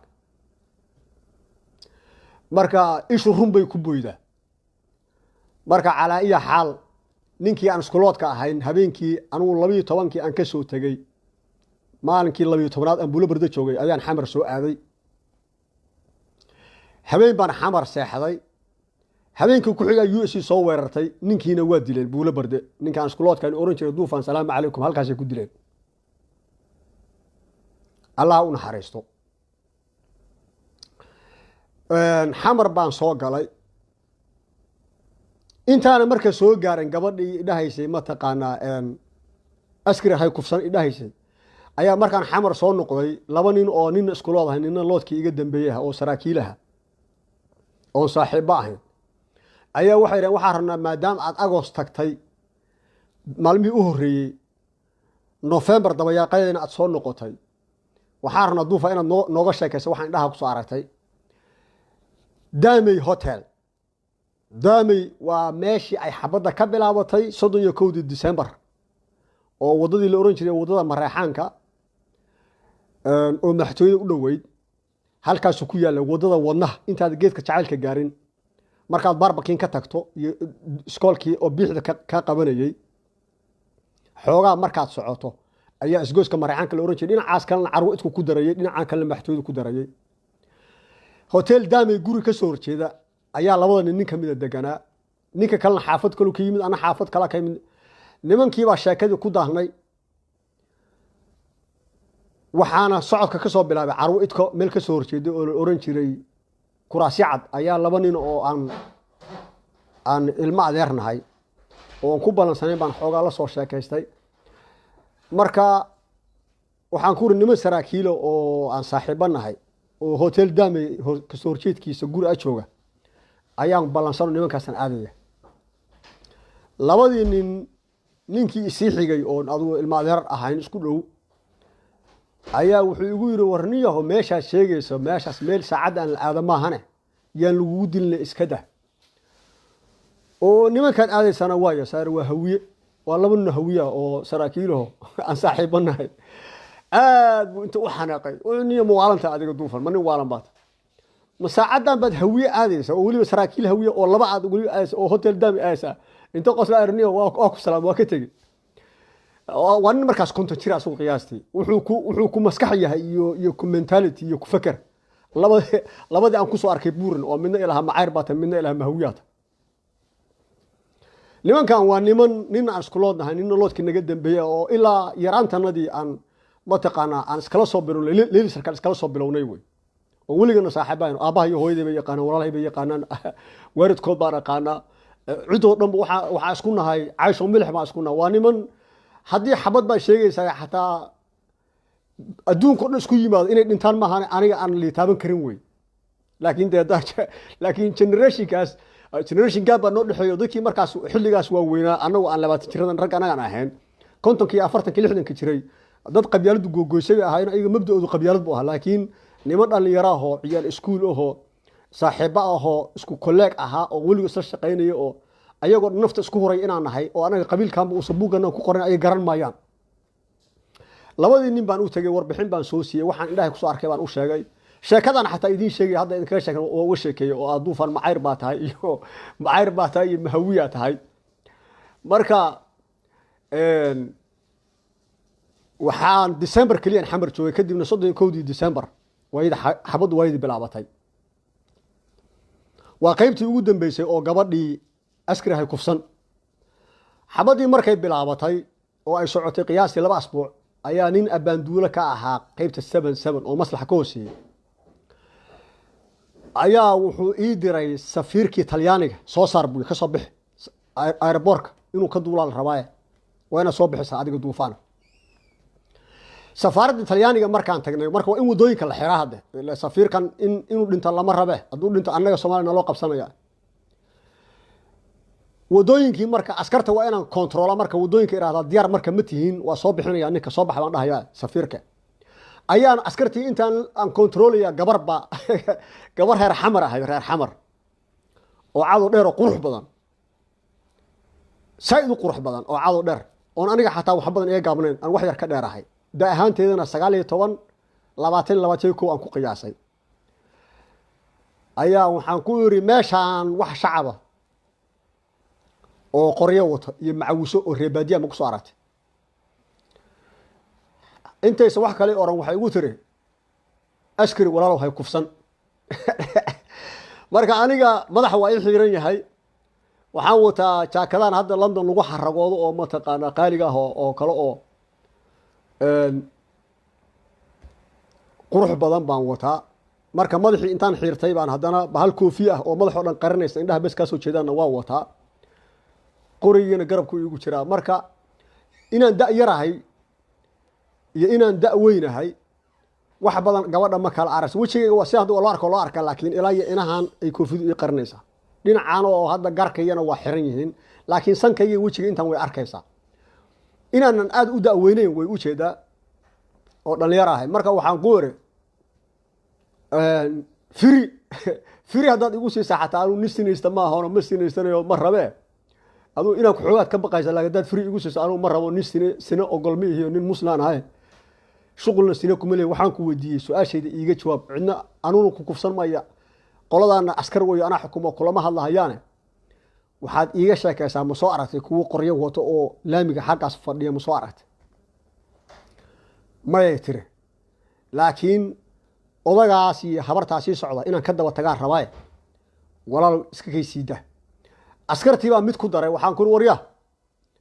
Marka ishu run bay ku boydaa. Marka calaa iya xaal, ninkii aan iskuloodka ahayn habeenkii anugu 12-kii aan ka soo tegey, maalinkii 12aad aan Buulo Barda joogay ayaan Xamar soo aaday. Habeen baan Xamar seexday. Habeenkii ku xigaa USC soo weerartay, ninkiina waa dileen Buulo Barde. Ninkaan iskuloodkaan oran jiray "Duufaan salaamu calaykum" halkaasay ku dileen, Allah u naxariisto. Xamar baan soo galay. Intaana marka soo gaaran gabadhii idhahaysay, mataqaanaa, "Askari hay kufsan" idhahaysay, ayaa markaan Xamar soo noqday laba nin oo nina iskulood ahay, nina loodkii iga dambeeyey ah oo saraakiilaha oon saaxiibba ahayn, ayaa waxay dhaheen, "Waxaan rabnaa maadaama aad Agost tagtay maalmihii u horreeyey, Nofembar dabayaaqadeena aad soo noqotay, waxaan rabnaa Duufa inaad nooga sheekayso waxaan indhaha kusoo aragtay Damey Hotel." Damey waa meeshii ay xabadda ka bilaabatay 31-dii December, oo waddadii la oran jiray waddada Mareexaanka oo madaxtooyada u dhoweyd halkaasu ku yaalla, waddada wadnaha intaad geedka jacaylka gaarin, markaad baarbakiin ka tagto iyo iskoolkii oo biixda ka qabanayey xoogaa markaad socoto ayaa isgoyska Mareexaanka la oran jiray. Dhinacaas kalena Carwo Idku ku darayey, dhinacan kalena madaxtooyada ku darayey. Hotel Damey guri ka soo horjeeda Ayaa labada nin, nin ka mida deganaa, ninka kalena xaafad kalu ka yimid, ana xaafad kala ka yimid. Nimankiibaa sheekadii ku daahnay. Waxaana socodka ka soo bilaabay Carwo Idko meel ka soo horjeeday oo la oran jiray Kuraasyo Cad. Ayaa laba nin oo aan ilmo adeernahay oo aan ku ballansanayn baan xoogaa la soo sheekaystay. Marka waxaan ku uri, niman saraakiila oo aan saaxiibo nahay oo Hotel Dame kasoo horjeedkiisa guri a jooga ayaan ballansano, nimankaasaan aadaya. Labadii nin, ninkii isii xigay oon adugu ilmo adeer ahayn isku dhow ayaa wuxuu igu yidhi, "Warniyaho, meeshaad sheegayso, meeshaas meel saacadda aan la aado maahane, yaan lagugu dilina, iska dah." Oo nimankaad aadaysana waayo saare waa Hawiye, waa laba nin Hawiya oo saraakiilaho aan saaxiibo nahay. Aad buu inta u xanaaqay, "Niyo, ma waalanta adiga? Duufan, ma nin waalan baad? Ma saacaddan baad Hawiye aadaysa, oo weliba saraakiil Hawiye oo laba aad weliba aadaysa oo Hotel Dami aadaysa?" Inta qosla, arniyo waa ku salaam, waa ka tegey. Waa nin markaas 50 jir asagu qiyaastii. Wuxuu ku maskax yahay iyo ku mentality iyo ku feker labadii aan kusoo arkay Buuran, oo midna ilaha macayr baata, midna ilaha mahawiyaata. Nimankan waa niman nin aan isku loodnahay, nina loodkii naga dambeeya, oo ilaa yaraantanadii aan mataqaanaa aan iskala soo bilownay, leelisarkaan iskala soo bilownay wey, oo weligana saaxiibayn. Aabbaha iyo hooyadii bay yaqaanaan, walaalahay bay yaqaanaan, waalidkood baan aqaanaa, cidoo dhanba waxaa isku nahay caysho milix baan isku nahay. Waa niman haddii xabad baa sheegaysaa xataa adduunka o dhan isku yimaado inay dhintaan maahan aniga aan liitaaban karin wey. Laakiin dee laakiin generationkaas, generation gap baa noo dhexeeyo. Dadkii markaas xilligaas waa weynaa, annagu aan 20 jiradan, rag anagaan ahayn 50-ka iyo 40-ka, 60-ka jiray, dad qabyaaladu googoysay bay ahaayeen. Ayaga mabda-oodu qabyaalad buu ahaa, laakiin niman dhallinyaro ahoo ciyaal iskuul ahoo saaxiibo ahoo isku colleague ahaa oo weligu isla shaqaynaya oo ayagoo nafta isku huray inaan nahay oo anaga qabiilkanba uusan buugana ku qoran ay garan maayaan. Labadii nin baan u tegey, warbixin baan soo siiyey, waxaan indhahay kusoo arkay baan u sheegay. Sheekadan xataa idiin sheegay hadda idinkaga sheekan oo uga sheekeeyey oo aad "Duufaan, macayr baa tahay" iyo "macayr baa tahay" iyo "mahawiyaa tahay". Marka waxaan December keliyan Xamar joogay. Kadibna 31-dii December waayada xabaddu waayadii bilaabatay. Waa qaybtii ugu dambeysay oo gabadhii askari ahay kufsan. Xabaddii markay bilaabatay oo ay socotay qiyaastii 2 asbuuc ayaa nin abaanduulo ka ahaa qeybta 77 oo maslaxa ka hooseeyey ayaa wuxuu ii diray safiirkii Talyaaniga soo saar buy, ka soo bixi airportka, inuu ka duulaa la rabaaye, waa inaad soo bixisaa adiga Duufaana. Safaaradda Talyaaniga markaan tagnay, marka waa in waddooyinka la xiraa hadde safiirkan inuu dhinto lama rabe. Hadduu dhinto annaga Soomaliya naloo qabsanaya. Wadooyinkii marka askarta waa inaan controla, marka wadooyinka ihahdaa diyaar marka ma tihiin, waa soo bixinaya ninka, soo bax baan dhahaya. Safiirka ayaan askartii intaan aan controlaya, gabarba gabar reer Xamar ahayd, reer Xamar oo cadow dheer oo qurux badan, saa-id u qurux badan oo cadow dheer, oon aniga xataa wax badan iga gaabnayn, aan wax yar ka dheerahay, da ahaanteedana 19, 20, 21 aan ku qiyaasay, ayaa waxaan ku iri, "Meeshaan wax shacaba oo qoryo wato iyo macawiso oo reebaadiya ma kusoo aragtay?" Intaysa wax kale oran waxay igu tiri, "Askari walaalow, hay kufsan." Marka aniga madaxa waa ii xiiran yahay, waxaan wataa jaakadaan hadda London lagu xaragoodo oo mataqaanaa qaaliga ah oo kale oo qurux badan baan wataa. Marka madaxii intaan xiirtay baan haddana bahal koofi ah oo madaxoo dhan qarinaysa, indhaha bes kaasoo jeedaanna waa wataa, qorigiina garabku iigu jiraa. Marka inaan da' yarahay iyo inaan da' weynahay wax badan gabadha ma kala aras. Wejigayga waa si hadda loo arko loo arkaa, laakiin ilaa iyo inahan ay koofidu ii qarinaysaa, dhinacaan oo hadda garkayana waa xiran yihiin, laakiin sankayga wejiga intaan way arkaysaa. Inaanan aada u da'weyneyn way ujeedaa oo dhalinyar ahay. Marka waxaan ku iri, "Free free haddaad igu siisaa xataa anuu nin sinaysta ma ahono, ma sinaysanayo, ma rabee. Aduu inaan kuxoogaad ka baqaysa, lakin haddaad free igu siiso anuu ma rabo, nin sine sine ogol ma ihiyo, nin muslaan ahay, shuqulna sine kuma leey. Waxaan ku weydiiyey su-aashayda iiga jawaab. Cidna anuna ku kufsan maya, qoladaana askar weyo, anaa xukumo, kulama hadlahayaane. Waxaad iiga sheekaysaa, ma soo aragtay kuwo qoryo wato oo laamiga xaggaas fadhiya, ma soo aragtay?" "Mayay," tiri, "laakiin odagaas iyo habartaa sii socda inaan ka daba tagaan rabaaye." Walaalow, iska kay siida. Askartii baa mid ku daray. Waxaan kuri, warya,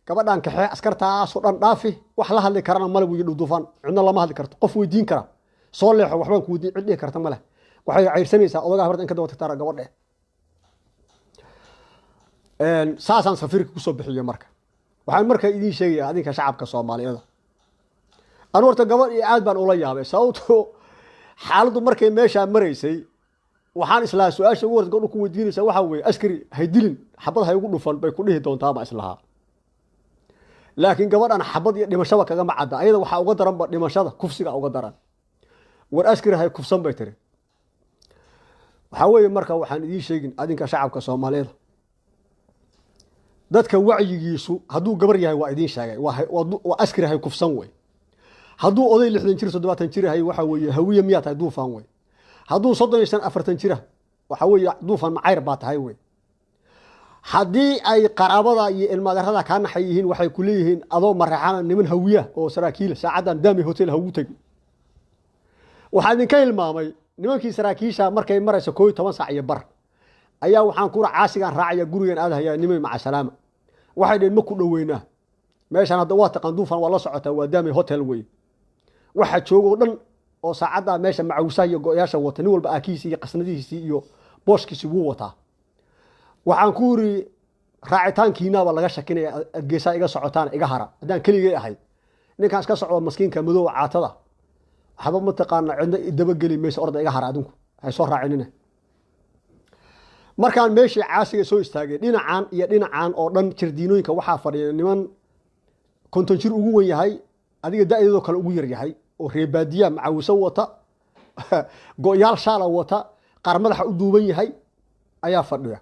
gabadhaan kaxee, askartaasoo dhan dhaafi, wax la hadli karana male. Buu yidhi Duufaan, cidna lama hadli karto, qof weydiin kara, soo leexo, waxbaan ku weydiin, cid dhihi karta male. Waxay cayrsanaysaa odagaa habarta in ka daba tagtaa gabadhe. Saasaan safiirka kusoo bixiyo. Marka waxaan marka idiin sheegaya, adinka shacabka Soomaaliyeed, anu horta gabadh iyo aad baan ula yaabay, sababto xaaladdu markay meeshaa maraysay waxaan islahaa su-aasha ugu horta gabdhu ku weydiinaysaa waxaa weeye, askari hay dilin, xabad hay ugu dhufan bay ku dhihi doontaa baa islahaa. Laakiin gabadhan xabad iyo dhimashaba kagama cadda. Ayada waxaa uga daranba dhimashada, kufsiga uga daran. War askari hay kufsan bay tiri. Waxaa weeye, marka waxaan idiin sheegin, adinka shacabka Soomaaliyeed, dadka wacyigiisu hadduu gabar yahay waa idiin sheegay, waa askari hay kufsan wey. Hadduu oday 60 jir, 70 jir yahay, waxa weeye, hawiye miyaa tahay Duufaan wey. Hadduu 35, 40 jira, waxa weeye, Duufaan macayr baa tahay wey. Haddii ay qaraabada iyo ilmaadeerada kaa naxay yihiin, waxay ku leeyihiin adoo mareexana niman hawiya oo saraakiila saacaddan Daami Hotel hagu tegi. Waxaa idinka hilmaamay nimankii saraakiisha markay marayso 11 saac iyo bar ayaa waxaan kura caasigaan raacaya, gurigan aadhayaa, nimay maca salaama. Waxay dheheen, ma ku dhoweynaa meeshaan? Hadda waa taqaan Duufan, waa la socotaa, waa Daami Hotel wey. Waxa joogo dhan oo saacaddaa meesha macawsaha iyo go-yaasha wata, nin walba aakihiisi iyo qasnadihiisii iyo booshkiisi wuu wataa. Waxaan ku iri, raacitaankiinaaba laga shakinaya, adgeesaa iga socotaan, iga hara. Haddaan keligay ahay, ninkaan iska socdo maskiinka madoowa caatada, waxba mataqaana, cidna dabageli mayso. Orda, iga hara, adinku hay soo raacinina. Markaan meeshii caasiga soo istaagay, dhinacan iyo dhinacan oo dhan jardiinooyinka waxaa fadhiya niman 50 jir ugu wen yahay, adiga da-deedoo kale ugu yar yahay, oo reebaadiya, macawiso wata, go-yaal shaala wata, qaar madaxa u duuban yahay ayaa fadhiya.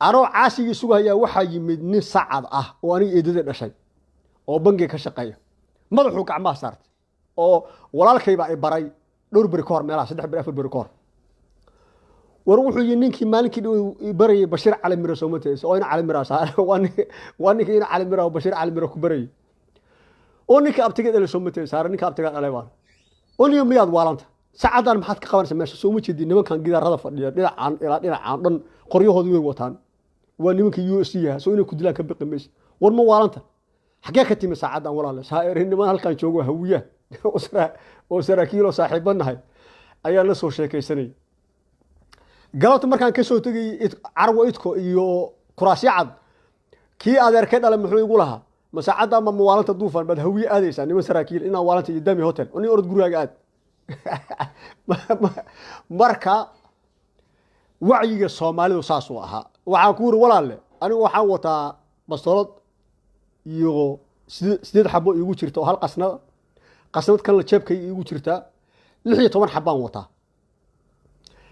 Anoo caasigii sugahayaa waxaa yimid nin sacad ah oo aniga eedada dhashay oo bangiga ka shaqeeya. Madaxuu gacmaha saartay oo walaalkaybaa i baray dhowr beri ka hor, meelaha 3 beri, 4 beri ka hor. War wuxuu yihi, ninkii maalinkii dhow i barayay Bashiir Cali Miro soomatays oo ina Cali Mira, waa ninkii ina Cali Mira oo Bashiir Cali Miro ku barayay, oo ninka abtiga dhalay soomatays saare, ninka abtiga dhalay baan. Oo niyo, miyaad waalanta? Saacaddan maxaad ka qabanaysaa meesha? Soo ma jeedin nimankan gidaarada fadhiya dhinacaan ilaa dhinacaan dhan qoryahoodii way wataan, waa nimanka USC yaha, soo inay ku dilaan ka biqi maysa? War ma waalanta? Xaggee ka timi saacaddan, walaale? Saairi, niman halkan joogo hawiya oo saraakiil oo saaxiibo nahay ayaa la soo sheekaysanayay galabta markaan ka soo tegay Carwo Idko iyo kuraasyo cad. Kii adeerkay dhalay muxuu igu lahaa, ma saacadda ama mawaalanta Duufan baad hawiye aadaysaa, niman saraakiil inaa waalanta iyo Dami Hotel, nin orod gurigaaga aad. Marka wacyiga Soomaalidu saasuu ahaa. Waxaan ku yiri, walaalle, anigu waxaan wataa bastoolad iyo 8 xabo iigu jirta oo hal qasnada, qasnad kalena jeebkayga iigu jirtaa, 16 xabaan wataa.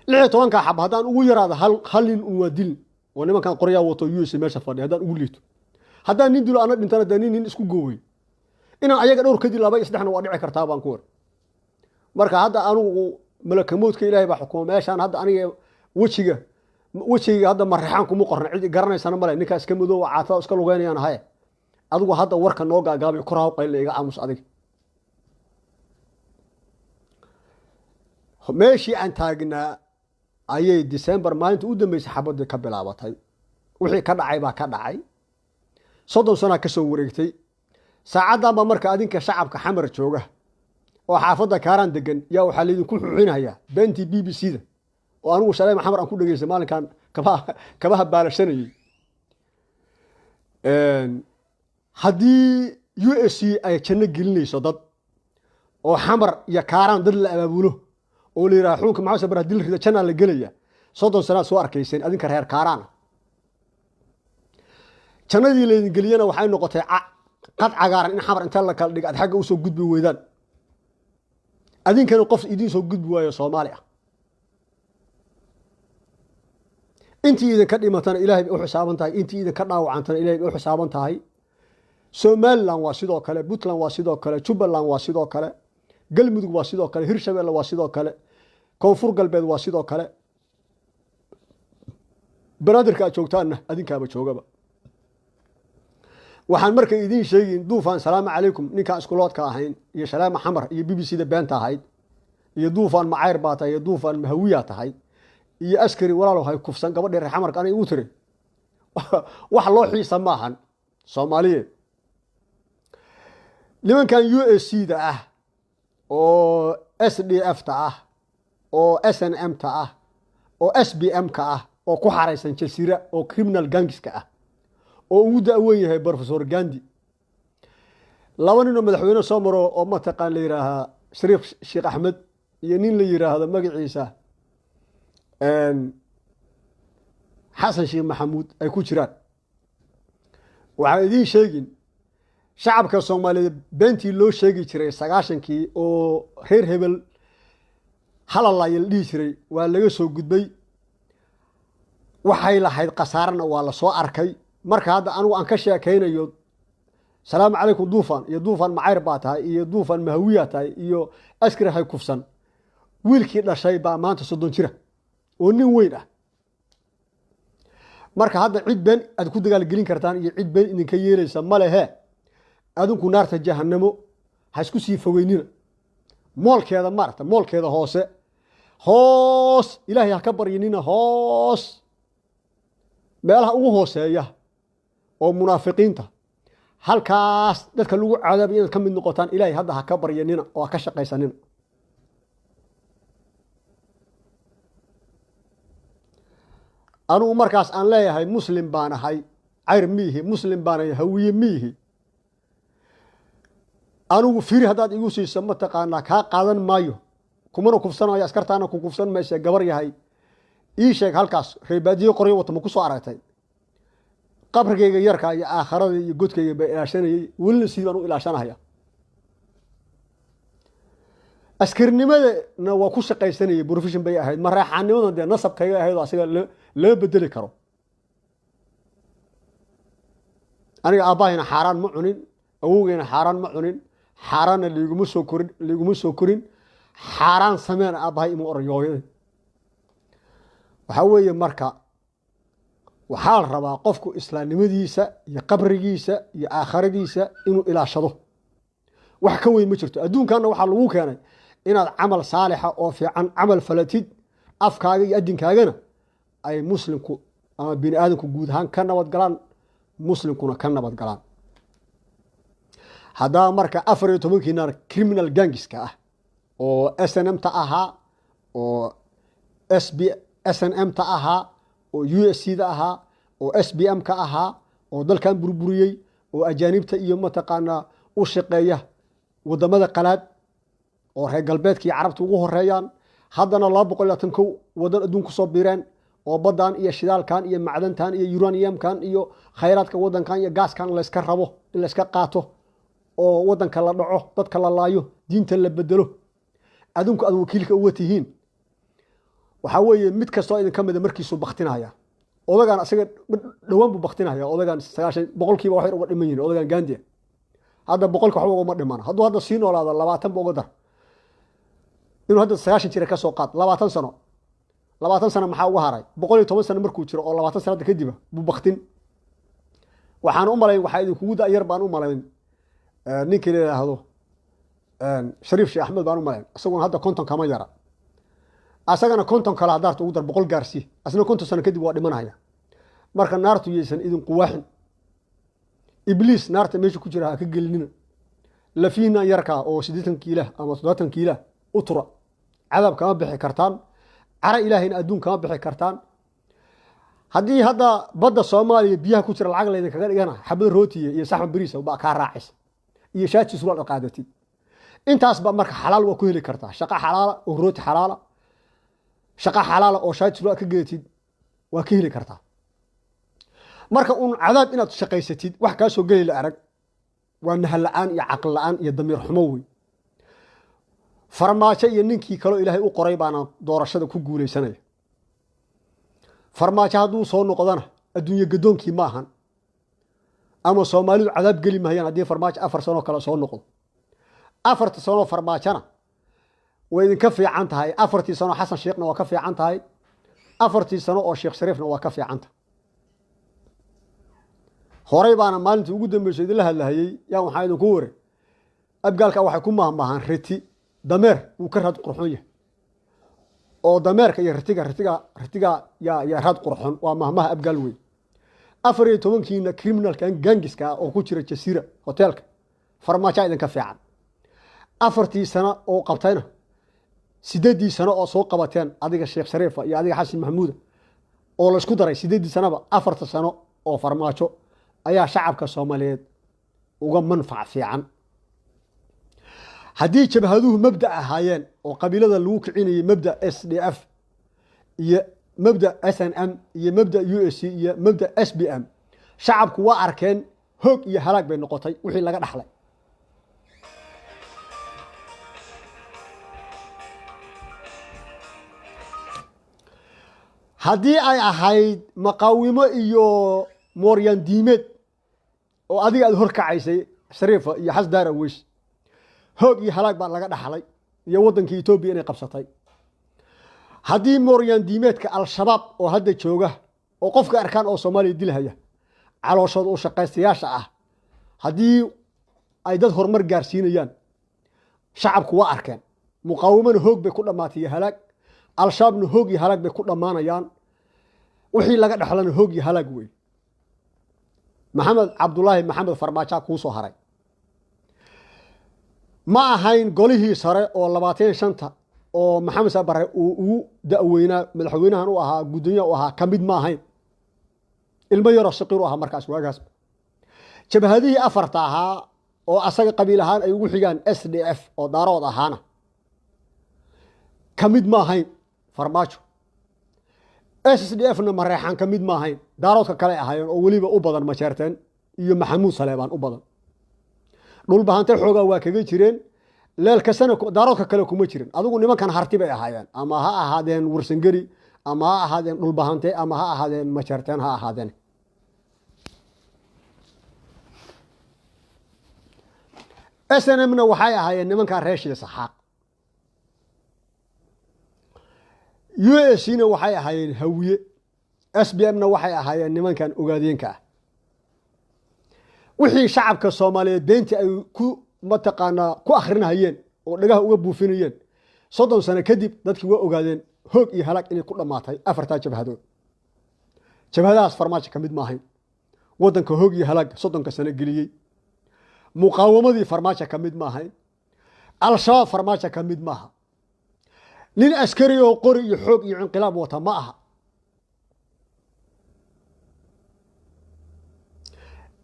16-kaa xaba haddaan ugu yaraado hal nin un waa dilin oo nimankan qoryaa wato US meesha fadhiya. Haddaan ugu liito, haddaan nin dilo ana dhintana, dee nin nin isku goowey inaan ayaga dhowr kadib, laba iyo saddexna waa dhici kartaa baan ku war. Marka hadda anigu malakamoodka Ilaahay baa xukuma meeshaan. Hadda aniga wejiga hadda mareexaan kuma qorna, cid garanaysana male, ninkaa iska madoowa caatada iska lugeynayaan ahaye. Adigu hadda warka noo gaagaabay, kor ha qaylna, iga aamus adiga. Meeshii aan taagnaa ayay December maalinta u dambeysay xabadii ka bilaabatay. Wixii ka dhacay baa ka dhacay, 30 sanaa ka soo wareegtay saacaddan baa. Marka adinka shacabka Xamar jooga oo xaafadda Kaaraan degan yaa waxaa laydinku xuxinayaa beentii BBC da oo anigu shalay Xamar aan ku dhegeystay maalinkan kabaha baalashanayay. Haddii USC ay janno gelinayso dad oo Xamar iyo Kaaraan dad la abaabulo oo la yidhaha xukunka Maxamed Sabar hadii la rida jannaa la gelaya, 30 sanaad soo arkayseen adinka reer Kaaraan. Jannadii laydin geliyana waxay noqotay qad cagaaran in Xamar inta la kala dhiga ad xagga usoo gudbi weydaan, adinkana qof idiin soo gudbi waayo Soomaali ah. Intii idinka dhimatana Ilahay bay u xisaaban tahay, intii idinka dhaawacantana Ilahay bay u xisaaban tahay. Somaliland waa sidoo kale, Puntland waa sidoo kale, Jubbaland waa sidoo kale, Galmudug waa sidoo kale, Hirshabelle waa sidoo kale, Koonfur Galbeed waa sidoo kale. Banaadirka aad joogtaanna adinkaaba joogaba. Waxaan marka idiin sheegin, Duufaan salaamu calaykum, ninkaan iskuloodka ahayn iyo Shaleema Xamar iyo BBC da beenta ahayd iyo Duufaan macayr baa tahay iyo Duufaan mahawiyaa tahay. Iyo askari walaalow hay kufsan gabadhii reer Xamarka anay igu tiri. Wax loo xiisa maahan Soomaaliyeed. Nimankan USC da ah oo SDF ta ah oo SNM ta ah oo SBM ka ah oo ku xaraysan Jasiira oo criminal gangiska ah oo ugu da-wen yahay Professor Gandi, laba nin oo madaxweyne soo maro oo mataqaan la yidhaahaa Shariif Sheekh Axmed iyo nin la yidhaahdo magaciisa Xasan Sheekh Maxamuud ay ku jiraan. Waxaan idiin sheegin, shacabka Soomaaliyeed beentii loo sheegi jiray 90-kii oo reer hebel halalaya la dhihi jiray waa laga soo gudbay. Waxay lahayd khasaarana waa la soo arkay. Marka hadda anigu aan ka sheekaynayo salaamu calaykum duufan iyo duufan macayr baa tahay iyo duufan mahawiya tahay iyo askari hay kufsan, wiilkii dhashay baa maanta 30 jira oo nin weyn ah. Marka hadda cid been aad ku dagaalgelin kartaan iyo cid been idinka yeelaysa ma lehe. Adinku naarta jahanamo ha isku sii fogeynina. Moolkeeda maarata, moolkeeda hoose hoos Ilaahay ha ka baryinina, hoos meelaha ugu hooseeya oo munaafiqiinta halkaas dadka lagu cadaabay inaad ka mid noqotaan Ilaahay hadda ha ka baryanina oo ha ka shaqaysanina. Anugu markaas aan leeyahay muslim baan ahay, cayr miihi, muslim baan ahay, hawiye miihi. Anigu firi haddaad igu siiso mataqaanaa kaa qaadan maayo, kumana kufsanayo, askartaana ku kufsan mayse. Gabar yahay ii sheeg, halkaas reebaadiyo qoryo wata ma ku soo aragtay? Qabrigayga yarkaa iyo aakharada iyo godkayga baa ilaashanayay, welina sidii baan u ilaashanahaya. Askarnimadana waa ku shaqaysanayay, profession bay ahayd. Mareexaanimadan dee nasabkayga ahayd oo asiga lama bedeli karo. Aniga aabbahayna xaaraan ma cunin, awowgayna xaaraan ma cunin, xaaraanna liiguma soo korin, liiguma soo korin. Xaaraan sameena aabbahay ima oran hooyaday. Waxaa weeye marka waxaa la rabaa qofku islaamnimadiisa iyo qabrigiisa iyo aakhiradiisa inuu ilaashado. Wax ka weyn ma jirto. Adduunkanna waxaa lagu keenay inaad camal saalixa oo fiican camal falatid, afkaaga iyo adinkaagana ay muslimku ama bini aadamku guud ahaan ka nabad galaan, muslimkuna ka nabad galaan. Haddaba marka 14-kiina criminal gangiska ah oo SNM ta ahaa oo SB SNM ta ahaa oo USC da ahaa oo SBM ka ahaa oo dalkan burburiyey oo ajaanibta iyo mataqaanaa u shaqeeya wadamada qalaad oo reer galbeedka iyo carabta ugu horeeyaan, haddana 221 wadan adduun kusoo biireen oo baddan iyo shidaalkan iyo macdantan iyo uraniumkan iyo khayraadka wadankan iyo gaaskan layska rabo in layska qaato oo wadanka la dhaco, dadka la laayo, diinta la bedelo, adinku aad wakiilka uga tihiin. Waxaa weeye mid kastoo idin ka mida markiisuu baktinaya. Odagaan asaga dhowaan buu baktinaya. Odagaan 90% wax yar uga dhiman yihin. Odagaan Gandia hadda boqolka waxba ugama dhiman. Hadduu hadda sii noolaado 20 ba uga dar. Inuu hadda 90 jira kasoo qaad, 20 sano, 20 sano maxaa uga haray? 110 sano markuu jiro oo 20 sano hadda kadiba buu baktin. Waxaan u malayn waxaa idinkugu da-yar baan u malayn ninkii la yidhaahdo Shariif Sheekh Axmed baan u malayn, isaguna hadda 50 kama yara. Asagana 50 kale haddaarta ugu dar, 100 gaarsii, asna 50 sano kadib waa dhimanaya. Marka naartu yaysan idin quwaaxin, ibliis naarta meesha ku jira ha ka gelinina. Lafiina yarkaa oo 80 kiilah ama 70 kiilah u tura, cadaab kama bixi kartaan, cara ilaahayna adduun kama bixi kartaan. Haddii hadda badda Soomaaliya biyaha ku jira lacag laydinkaga dhigana, xabad rootiya iyo saxan bariisa baa kaa raacaysa iyo shaati surwaal aad qaadatid. Intaas baa marka xalaal waa ku heli kartaa, shaqo xalaala oo rooti xalaala, shaqo xalaala oo shaati surwaal ka gedatid waa ka heli kartaa. Marka uun cadaab inaad shaqaysatid wax kaa soo geli la arag waa nahal la-aan iyo caqli la-aan iyo damiir xumo wey. Farmaajo iyo ninkii kaloo Ilaahay u qoray baana doorashada ku guuleysanaya. Farmaajo hadduu soo noqdana adduunye gadoonkii maahan, ama Soomaalidu cadaab geli mahayaan haddii Farmaajo 4 sanoo kale soo noqdo. 4ta sanoo Farmaajona way idinka fiican tahay, 4tii sanoo Xasan Sheekhna waa ka fiican tahay, 4tii sano oo Sheekh Shariifna waa ka fiican tahay. Horey baana maalintii ugu dambeysay idinla hadlahayey yaa waxaa idinku waray abgaalka waxay ku mahmahaan riti dameer wuu ka raad qurxoon yahay. Oo dameerka iyo ritiga ritiga ritiga yaa raad qurxon, waa mahmaha Abgaal weyn. 14-kiina criminalkan gangiska ah oo ku jira Jasiira hoteelka, Farmaajo idinka fiican. 4-tii sano oo qabtayna, 8-dii sano oo soo qabateen, adiga Sheekh Shariifa iyo adiga Xasan Maxamuuda oo laysku daray, 8-dii sanoba 4-ta sano oo Farmaajo ayaa shacabka Soomaaliyeed uga manfac fiican. Haddii jabhaduhu mabda ahaayeen oo qabiilada lagu kicinayay mabda SDF iyo mabda SNM iyo mabda USC iyo mabda SBM, shacabku waa arkeen, hoog iyo halaag bay noqotay wixii laga dhaxlay. Haddii ay ahayd maqaawimo iyo mooryaan diimeed oo adiga aada horkacaysay, Shariifa iyo Xasdaar Aweys, hoog iyo halaag baa laga dhaxlay iyo waddankii Etoobiya inay qabsatay. Haddii mooryaan diimeedka Al-Shabaab oo hadda jooga oo qofka arkaan oo Soomaaliya dilhaya, calooshooda u shaqaystayaasha ah, haddii ay dad horumar gaarsiinayaan, shacabku waa arkeen. Muqaawimana hoog bay ku dhammaatay iyo halaag, Al-Shabaabna hoog iyo halaag bay ku dhammaanayaan, wixii laga dhexlana hoog iyo halaag wey. Maxamed Cabdulaahi Maxamed Farmaajaa kuu soo haray. Ma ahayn golihii sare oo 25-ta oo Maxamed Saa Bare uu ugu da'weynaa, madaxweynahan u ahaa, guddoomiyaha u ahaa, ka mid ma ahayn. Ilmo yaroo saqiir u ahaa markaas waagaas. Jabhadihii afarta ahaa oo asaga qabiil ahaan ay ugu xigaan SDF oo Daarood ahaana ka mid ma ahayn Farmaajo. SSDF na Mareexaan ka mid ma ahayn, Daaroodka kale ahaayeen oo weliba u badan Majeerteen iyo Maxamuud Saleebaan u badan. Dhulbahante xoogaa waa kaga jireen, Leelkasana Daaroodka kale kuma jirin. Adigu nimankan Harti bay ahaayeen, ama ha ahaadeen Warsangeri, ama ha ahaadeen Dhulbahante, ama ha ahaadeen Majeerteen ha ahaadeen. SNM na waxay ahaayeen nimankaa reeshiya Saxaaq. USC na waxay ahaayeen Hawiye. SBM na waxay ahaayeen nimankan Ogaadeenka ah. Wixii shacabka Soomaaliyeed beentii ay ku mataqaanaa ku akrinahayeen oo dhagaha uga buufinayeen, 30 sano kadib dadkii waa ogaadeen hoog iyo halaag inay ku dhammaatay afartaa jabhadood. Jabhadahaas Farmaajo ka mid ma ahayn, waddanka hoog iyo halaag 30-ka sano geliyey. Muqaawamadii Farmaajo ka mid ma ahayn. Al-Shabaab Farmaajo ka mid maaha. Nin askari oo qori iyo xoog iyo inqilaab wata ma aha.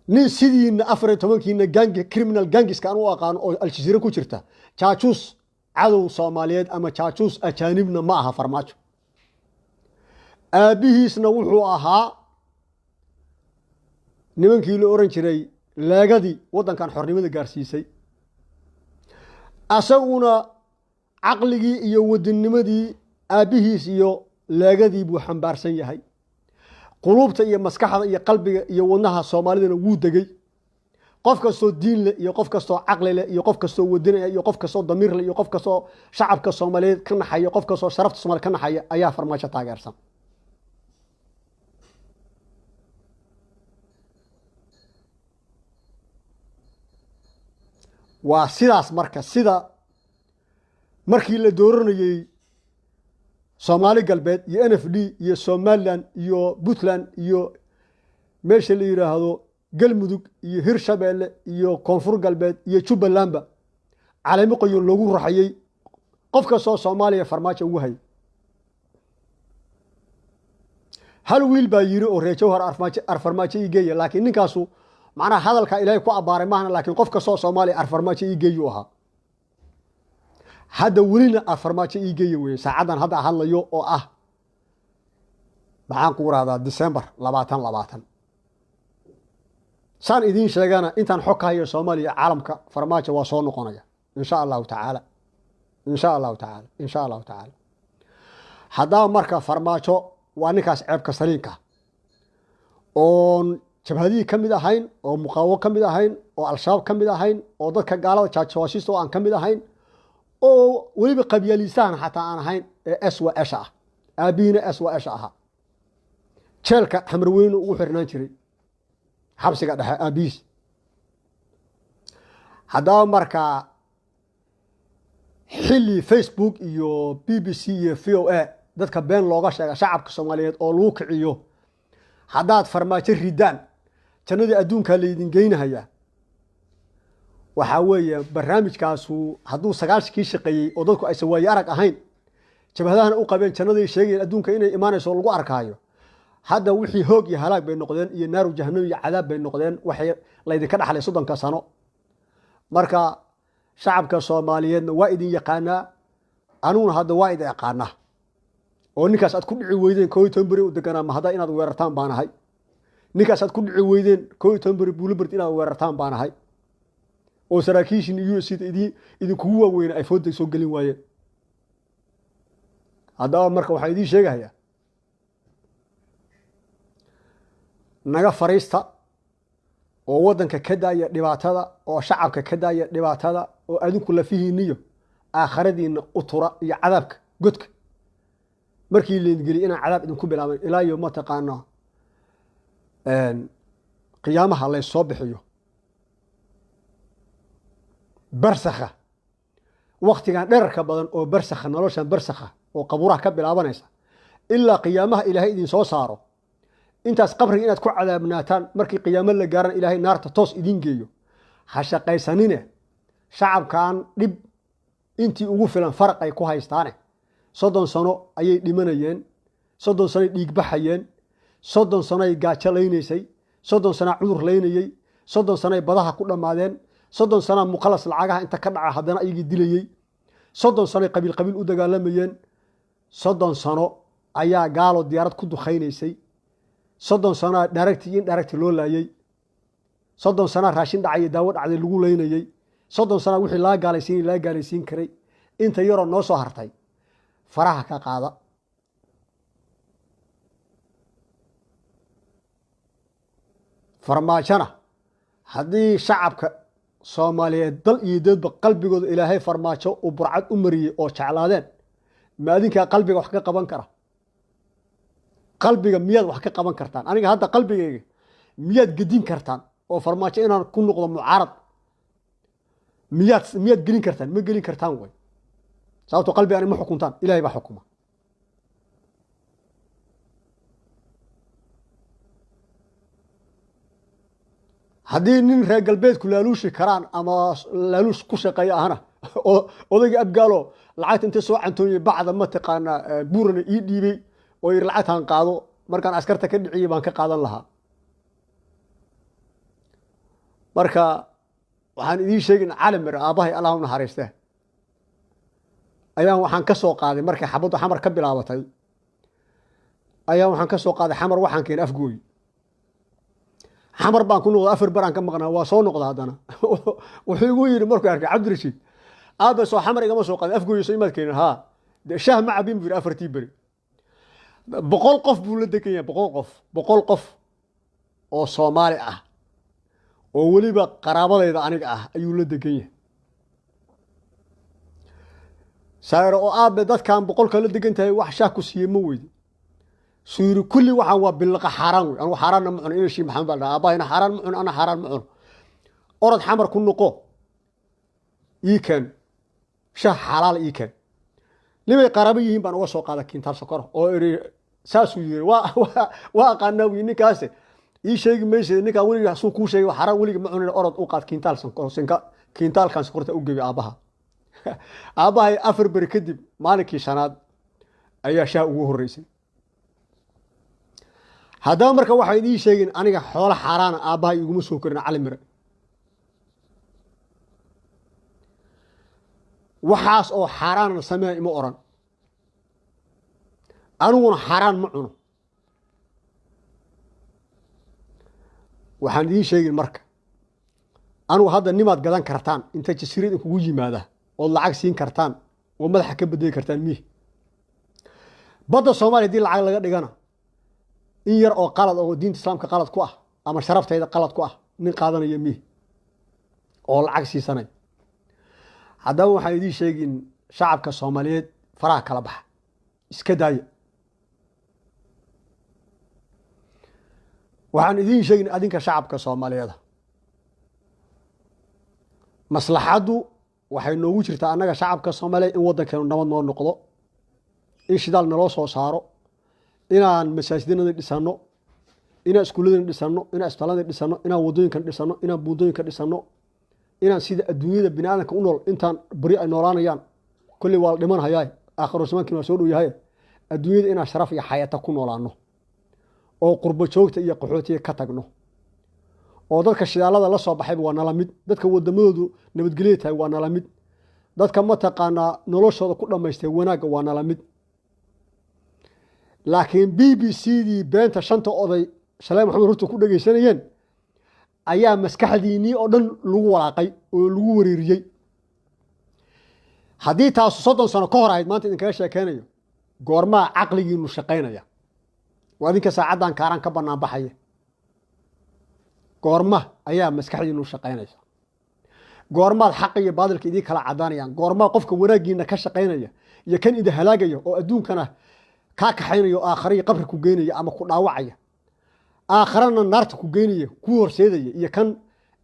Nin sidiina 14-kiina gang, criminal gangiska aan u aqaano oo Aljaziira ku jirta, jaajuus cadow Soomaaliyeed ama jaajuus ajaanibna ma aha Farmaajo. Aabbihiisna wuxuu ahaa nimankii la oran jiray leegadii waddankan xornimada gaarsiisay. Asaguna caqligii iyo wadanimadii aabbihiis iyo leegadii buu xambaarsan yahay. Quluubta iyo maskaxda iyo qalbiga iyo wadnaha Soomaalidana wuu degay. Qof kastoo diin leh iyo qof kastoo caqli leh iyo qof kastoo wadinaya iyo qof kastoo damiir leh iyo qof kastoo shacabka Soomaaliyeed ka naxaya, qof kastoo sharafta Soomaliya ka naxaya ayaa Farmaajo taageersan. Waa sidaas. Marka sida markii la dooranayey Soomaali Galbeed iyo NFD iyo Somalilan iyo Puntland iyo meesha la yidhaahdo Galmudug iyo Hirshabeelle iyo Koonfur Galbeed iyo Jubbalandba caleemo qoyon loogu raxayey, qof kastoo Soomaaliya Farmaajo ugu hayay. Hal wiil baa yiri oo reer Jawhar, "Arfarmaajo ii geeya," laakiin ninkaasu macnaha hadalka Ilaahay ku abbaaray maahna, laakiin qof kastoo Soomaaliya "Arfarmaajo ii geeyu" ahaa. Hadda welina "Arfarmaajo ii geeya" weye. Saacaddan hadda hadlayo oo ah, maxaan ku rahdaa, December 2020, saan idiin sheegana, intaan xog ka hayo Soomaaliya caalamka, Farmaajo waa soo noqonaya, insha Allahu tacaala, insha Allahu tacaala, insha Allahu tacaala. Haddaba marka Farmaajo waa ninkaas ceebka saliinka oon jabhadihii ka mid ahayn, oo muqaawo ka mid ahayn, oo Al-Shabaab ka mid ahayn, oo dadka gaalada jaajawaasiista oo aan ka mid ahayn, oo weliba qabyaaliisahan xataa aan ahayn, ee S wa esha ah, aabihiina S wa esha ahaa, jeelka Xamarweyne ugu xirnaan jiray, xabsiga dhexe aabihiis. Haddaba markaa Xilli Facebook iyo BBC iyo VOA dadka been looga sheega shacabka Soomaaliyeed oo lagu kiciyo, haddaad Farmaajo ridaan jannadii adduunkaa laydin geynahayaa. Waxaa weeye barnaamijkaasu hadduu 90-kii shaqeeyey oo dadku aysan waaye arag ahayn, jabhadahana u qabeen jannaday sheegayeen adduunka inay imaanayso oo lagu arkaayo, hadda wixii hoog iyo halaag bay noqdeen iyo naaru jahannam iyo cadaab bay noqdeen, waxay laydinka dhaxlay 30-ka sano. Marka shacabka Soomaaliyeedna waa idin yaqaanaa, aniguna hadda waa idin yaqaanaa, oo ninkaas aad ku dhici weydeen 11 beri u deganaa ma hadda inaad weerartaan baanahay. Ninkaas aad ku dhici weydeen 11 beri Buulaberd inaad weerartaan baanahay, oo saraakiishin iyo USC idinkugu waaweyna ay fooda soo gelin waayeen. Haddaba marka waxaan idiin sheegahayaa, naga fariista oo waddanka ka daaya dhibaatada, oo shacabka ka daaya dhibaatada, oo adinku lafihiiniyo aakhiradiina u tura iyo cadaabka godka markii laydin inaan cadaab idinku bilaabay ilaa iyo mataqaana qiyaamaha laysoo bixiyo barsakha, waktigan dherarka badan oo barsakha, noloshan barsakha oo qabuuraha ka bilaabanaysa ilaa qiyaamaha Ilaahay idin soo saaro, intaas qabriga inaad ku cadaabnaataan, markii qiyaamo la gaaran Ilaahay naarta toos idin geeyo. Ha shaqaysanine, shacabkan dhib intii ugu filan faraq ay ku haystaane. 30 sano ayay dhimanayeen, 30 sanoay dhiigbaxayeen, 30 sanoay gaajo laynaysay, 30 sanaa cudur laynayey, 30 sanoay badaha ku dhammaadeen, 30 sanaa muqalas lacagaha inta ka dhaca haddana ayagii dilayey, 30 sanoay qabiil qabiil u dagaalamayeen, 30 sano ayaa gaalo diyaarad ku dukhaynaysay, 30 sanaa dhaaragti in dhaaragti loo laayey, 30 sanaa raashin dhacay daawo dhacday lagu laynayey, 30 sanaa wixii laga gaalaysiin laga gaalaysiin karay. Inta yaroo noo soo hartay faraha ka qaada. Farmaajona haddii shacabka Soomaaliyeed dal iyo dadba qalbigooda Ilaahay Farmaajo uu burcad u mariyey oo jeclaadeen, ma adinkaa qalbiga wax ka qaban kara? Qalbiga miyaad wax ka qaban kartaan? Aniga hadda qalbigayga miyaad gedin kartaan oo Farmaajo inaan ku noqdo mucaarad miyaad gelin kartaan? Ma gelin kartaan way, sababto qalbiga ani ma xukuntaan, Ilahay baa xukuma. Haddii nin reer galbeedku laaluushi karaan ama laaluush ku shaqeeya ahna, oo odayga Abgaalo lacagta intay soo cantoonyay bacda mataqaanaa buurana ii dhiibay oo yiri lacagtaan qaado, markaan askarta ka dhiciyay baan ka qaadan lahaa. Marka waxaan idiin sheegin, Calimir aabbahay Allah u naxariiste ayaan waxaan ka soo qaaday markay xabaddu Xamar ka bilaabatay, ayaan waxaan ka soo qaaday Xamar, waxaan keenay Afgooy. Xamar baan ku noqday, 4 baraan ka maqnaa, waa soo noqda. Haddana wuxuu igu yidhi markuu arkay, Cabdirashiid aabe soo Xamar igama soo qaadin, Afgooy soo imaad keenin? Haa, dee shaah ma cabin buu yidhi 4-tii beri. 100 qof buu la degan yahay, 100 qof, 100 qof oo Soomaali ah oo weliba qaraabadayda aniga ah ayuu la degan yahay. Saayro oo aabe dadkan 100-ka la degan tahay wax shaah ku siiyey ma weydi? Suu yiri kulli waxaan waa billaqa xaaraan wey, anugu xaaraanna ma cuno. Ina Shii Maxamed baa dhaha, aabahayna xaaraan ma cuno, ana xaaraan ma cuno. Orod Xamar ku noqo, ii keen shaah xalaal ii keen. Nimay qaraabo yihiin baan uga soo qaada kintaal sokor oo iri. Saasuu yiri, waa aqaanaa wi ninkaase, ii sheegi maysa ninkaan weliga suu kuu sheegay xaaraan weliga ma cunin. Orod u qaad kintaal sonkor, kiintaalkan sokorta u gebi aabbaha. Aabbahay 4 beri kadib maalinkii shanaad ayaa shaah ugu horreysay. Haddaba marka waxaa idiin sheegin, aniga xoolo xaaraana aabbahay iguma soo korin, Cali Mire. Waxaas oo xaaraana samee ima oran, aniguna xaaraan ma cuno. Waxaan idiin sheegin marka, anigu hadda nimaad gadan kartaan inta jasiirad kugu yimaada ood lacag siin kartaan oo madaxa ka bedeli kartaan miih. Badda Soomaaliya haddii lacag laga dhigana, in yar oo qalad oo diinta islaamka qalad ku ah ama sharaftayda qalad ku ah nin qaadanaya miih oo lacag siisanaya. Haddaba waxaan idiin sheegin, shacabka Soomaaliyeed faraha kala baxa, iska daaya. Waxaan idiin sheegin adinka shacabka Soomaaliyeeda, maslaxaddu Waxay noogu jirtaa annaga shacabka Soomaaliya in waddankeenu nabad noo noqdo, in shidaal naloo soo saaro, inaan masaajidinada dhisanno, inaan iskuulladana dhisanno, inaan isbitaalada dhisanno, inaan waddooyinkan dhisanno, inaan buundooyinka dhisanno, inaan sida adduunyada bini aadamka u nool intaan beri ay noolaanayaan. Kolley waa la dhiman hayaa, aakhiru zamaankiina waa soo dhow yahay. Adduunyada inaan sharaf iyo xayata ku noolaano oo qurbo joogta iyo qaxootiga ka tagno, oo dadka shidaalada la soo baxayba waa nala mid, dadka wadamadoodu nabadgelya tahay waa nala mid, dadka mataqaanaa noloshooda ku dhammaystay wanaagga waa nala mid. Laakiin BBC dii beenta shanta oday Shalay Maxamed Ruto ku dhegeysanayeen ayaa maskaxdiinnii oo dhan lagu walaaqay oo lagu wareeriyey. Haddii taasu 30 sano ka hor ahayd, maanta idinkaga sheekeynayo, goormaa caqligiinu shaqaynaya? Waa idinka saacaddan Kaaraan ka bannaan baxaya. Goorma ayaa maskaxdiinu shaqaynaysa? Goormaad xaqa iyo baadilka idiin kala caddaanayaan? Goormaa qofka wanaaggiina ka shaqaynaya iyo kan idin halaagaya oo adduunkana kaa kaxaynaya oo aakhara iyo qabri ku geynaya ama ku dhaawacaya, aakharana naarta ku geynaya, kuu horseedaya, iyo kan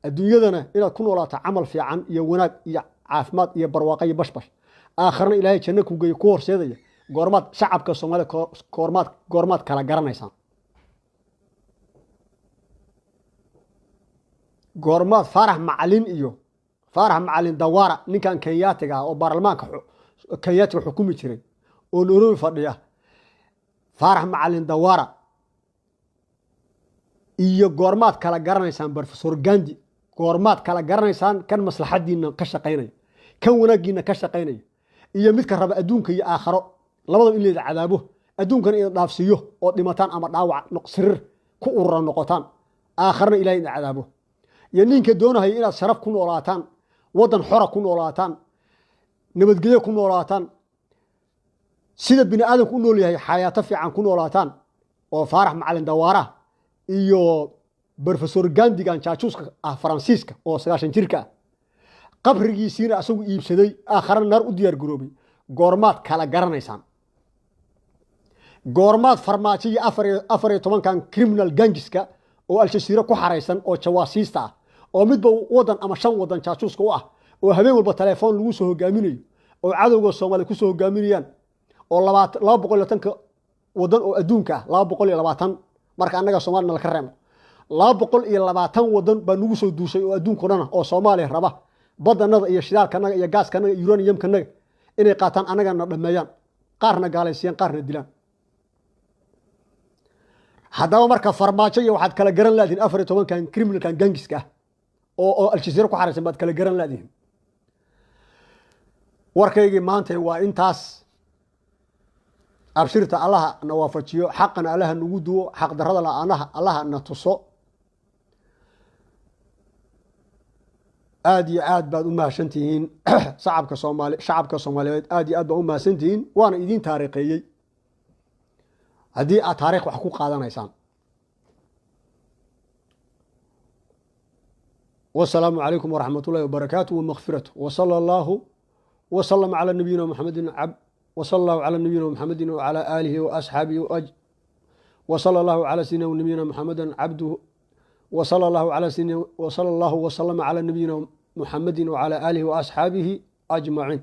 adduunyadana inaad ku noolaato camal fiican iyo wanaag iyo caafimaad iyo barwaaqo iyo bashbash, aakharana Ilaahay janno ku geeyo ku horseedaya? Goormaad shacabka Soomaaliya goormaad kala garanaysaan? Goormaad Faarax Macalin iyo Faarax Macalin Dawaara, ninkan Kenyaatiga ah oo baarlamaanka Kenyaatiga xukumi jiray oo Nairobi fadhiya, Faarax Macalin Dawaara iyo goormaad kala garanaysaan Professor Gandi? Goormaad kala garanaysaan kan maslaxadiina ka shaqaynaya, kan wanaaggiina ka shaqaynaya, iyo midka raba adduunka iyo aakharo labadaba in layda cadaabo, adduunkana ina dhaafsiiyo oo dhimataan ama dhaawac sirir ku urura noqotaan, aakharana Ilahay ina cadaabo, iyo ninka doonahaya inaad sharaf ku noolaataan, waddan xora ku noolaataan, nabadgelyo ku noolaataan, sida bini aadamku u nool yahay xayaato fiican ku noolaataan, oo Faarax Macalin Dawaara iyo Professor Gandigan jaajuuska ah Faransiiska oo 90 jirka ah qabrigiisiina asagu iibsaday, aakharana naar u diyaar garoobay? Goormaad kala garanaysaan? Goormaad Farmaajo iyo 14-kan criminal gangiska oo Aljasiire ku xaraysan oo jawaasiista ah oo midba waddan ama shan waddan jaajuuska u ah oo habeen walba telefoon lagu soo hogaaminayo oo cadowga Soomaaliya kusoo hogaaminayaan oo 220-ka waddan oo adduunka ah, 220 marka annaga Soomaalina laka reebo, 220 waddan baa nagu soo duushay oo adduunka o dhan ah oo Soomaaliya raba baddanada iyo shidaalkanaga iyo gaaskanaga iyo uraniyamkanaga inay qaataan, annagana dhameeyaan, qaarna gaalaysiiyaan, qaarna dilaan. Haddaba marka Farmaajo iyo waxaad kala garan laadihin 14-kan criminalkan gangiska ah oo Aljasiire ku xaraysan baad kala garan laadihin. Warkaygii maanta waa intaas. Abshirta Allaha na waafajiyo, xaqana Allaha nagu duwo, xaq darrada la-aanaha Allaha na tuso. Aad iyo aad baad u mahadsantihiin shacabka Soomaali, shacabka Soomaaliyeed, aad iyo aad baad u mahadsantihiin. Waana idiin taariikheeyey haddii aad taarikh wax ku qaadanaysaan. Wasalaamu calaykum waraxmat ullahi wabarakaatu wamakfiratu, wasala allahu wasalama calaa nabiyina muxamedin wasala allahu calaa nabiyina muxamedin wacalaa aalihi waasxaabihi, wasala allahu calaa sayidina nabiyina muxamedin cabduhu, wasala allahu calaa sayidina, wasala allahu wasalama calaa nabiyina muxamedin wacalaa aalihi waasxaabihi ajmaciin.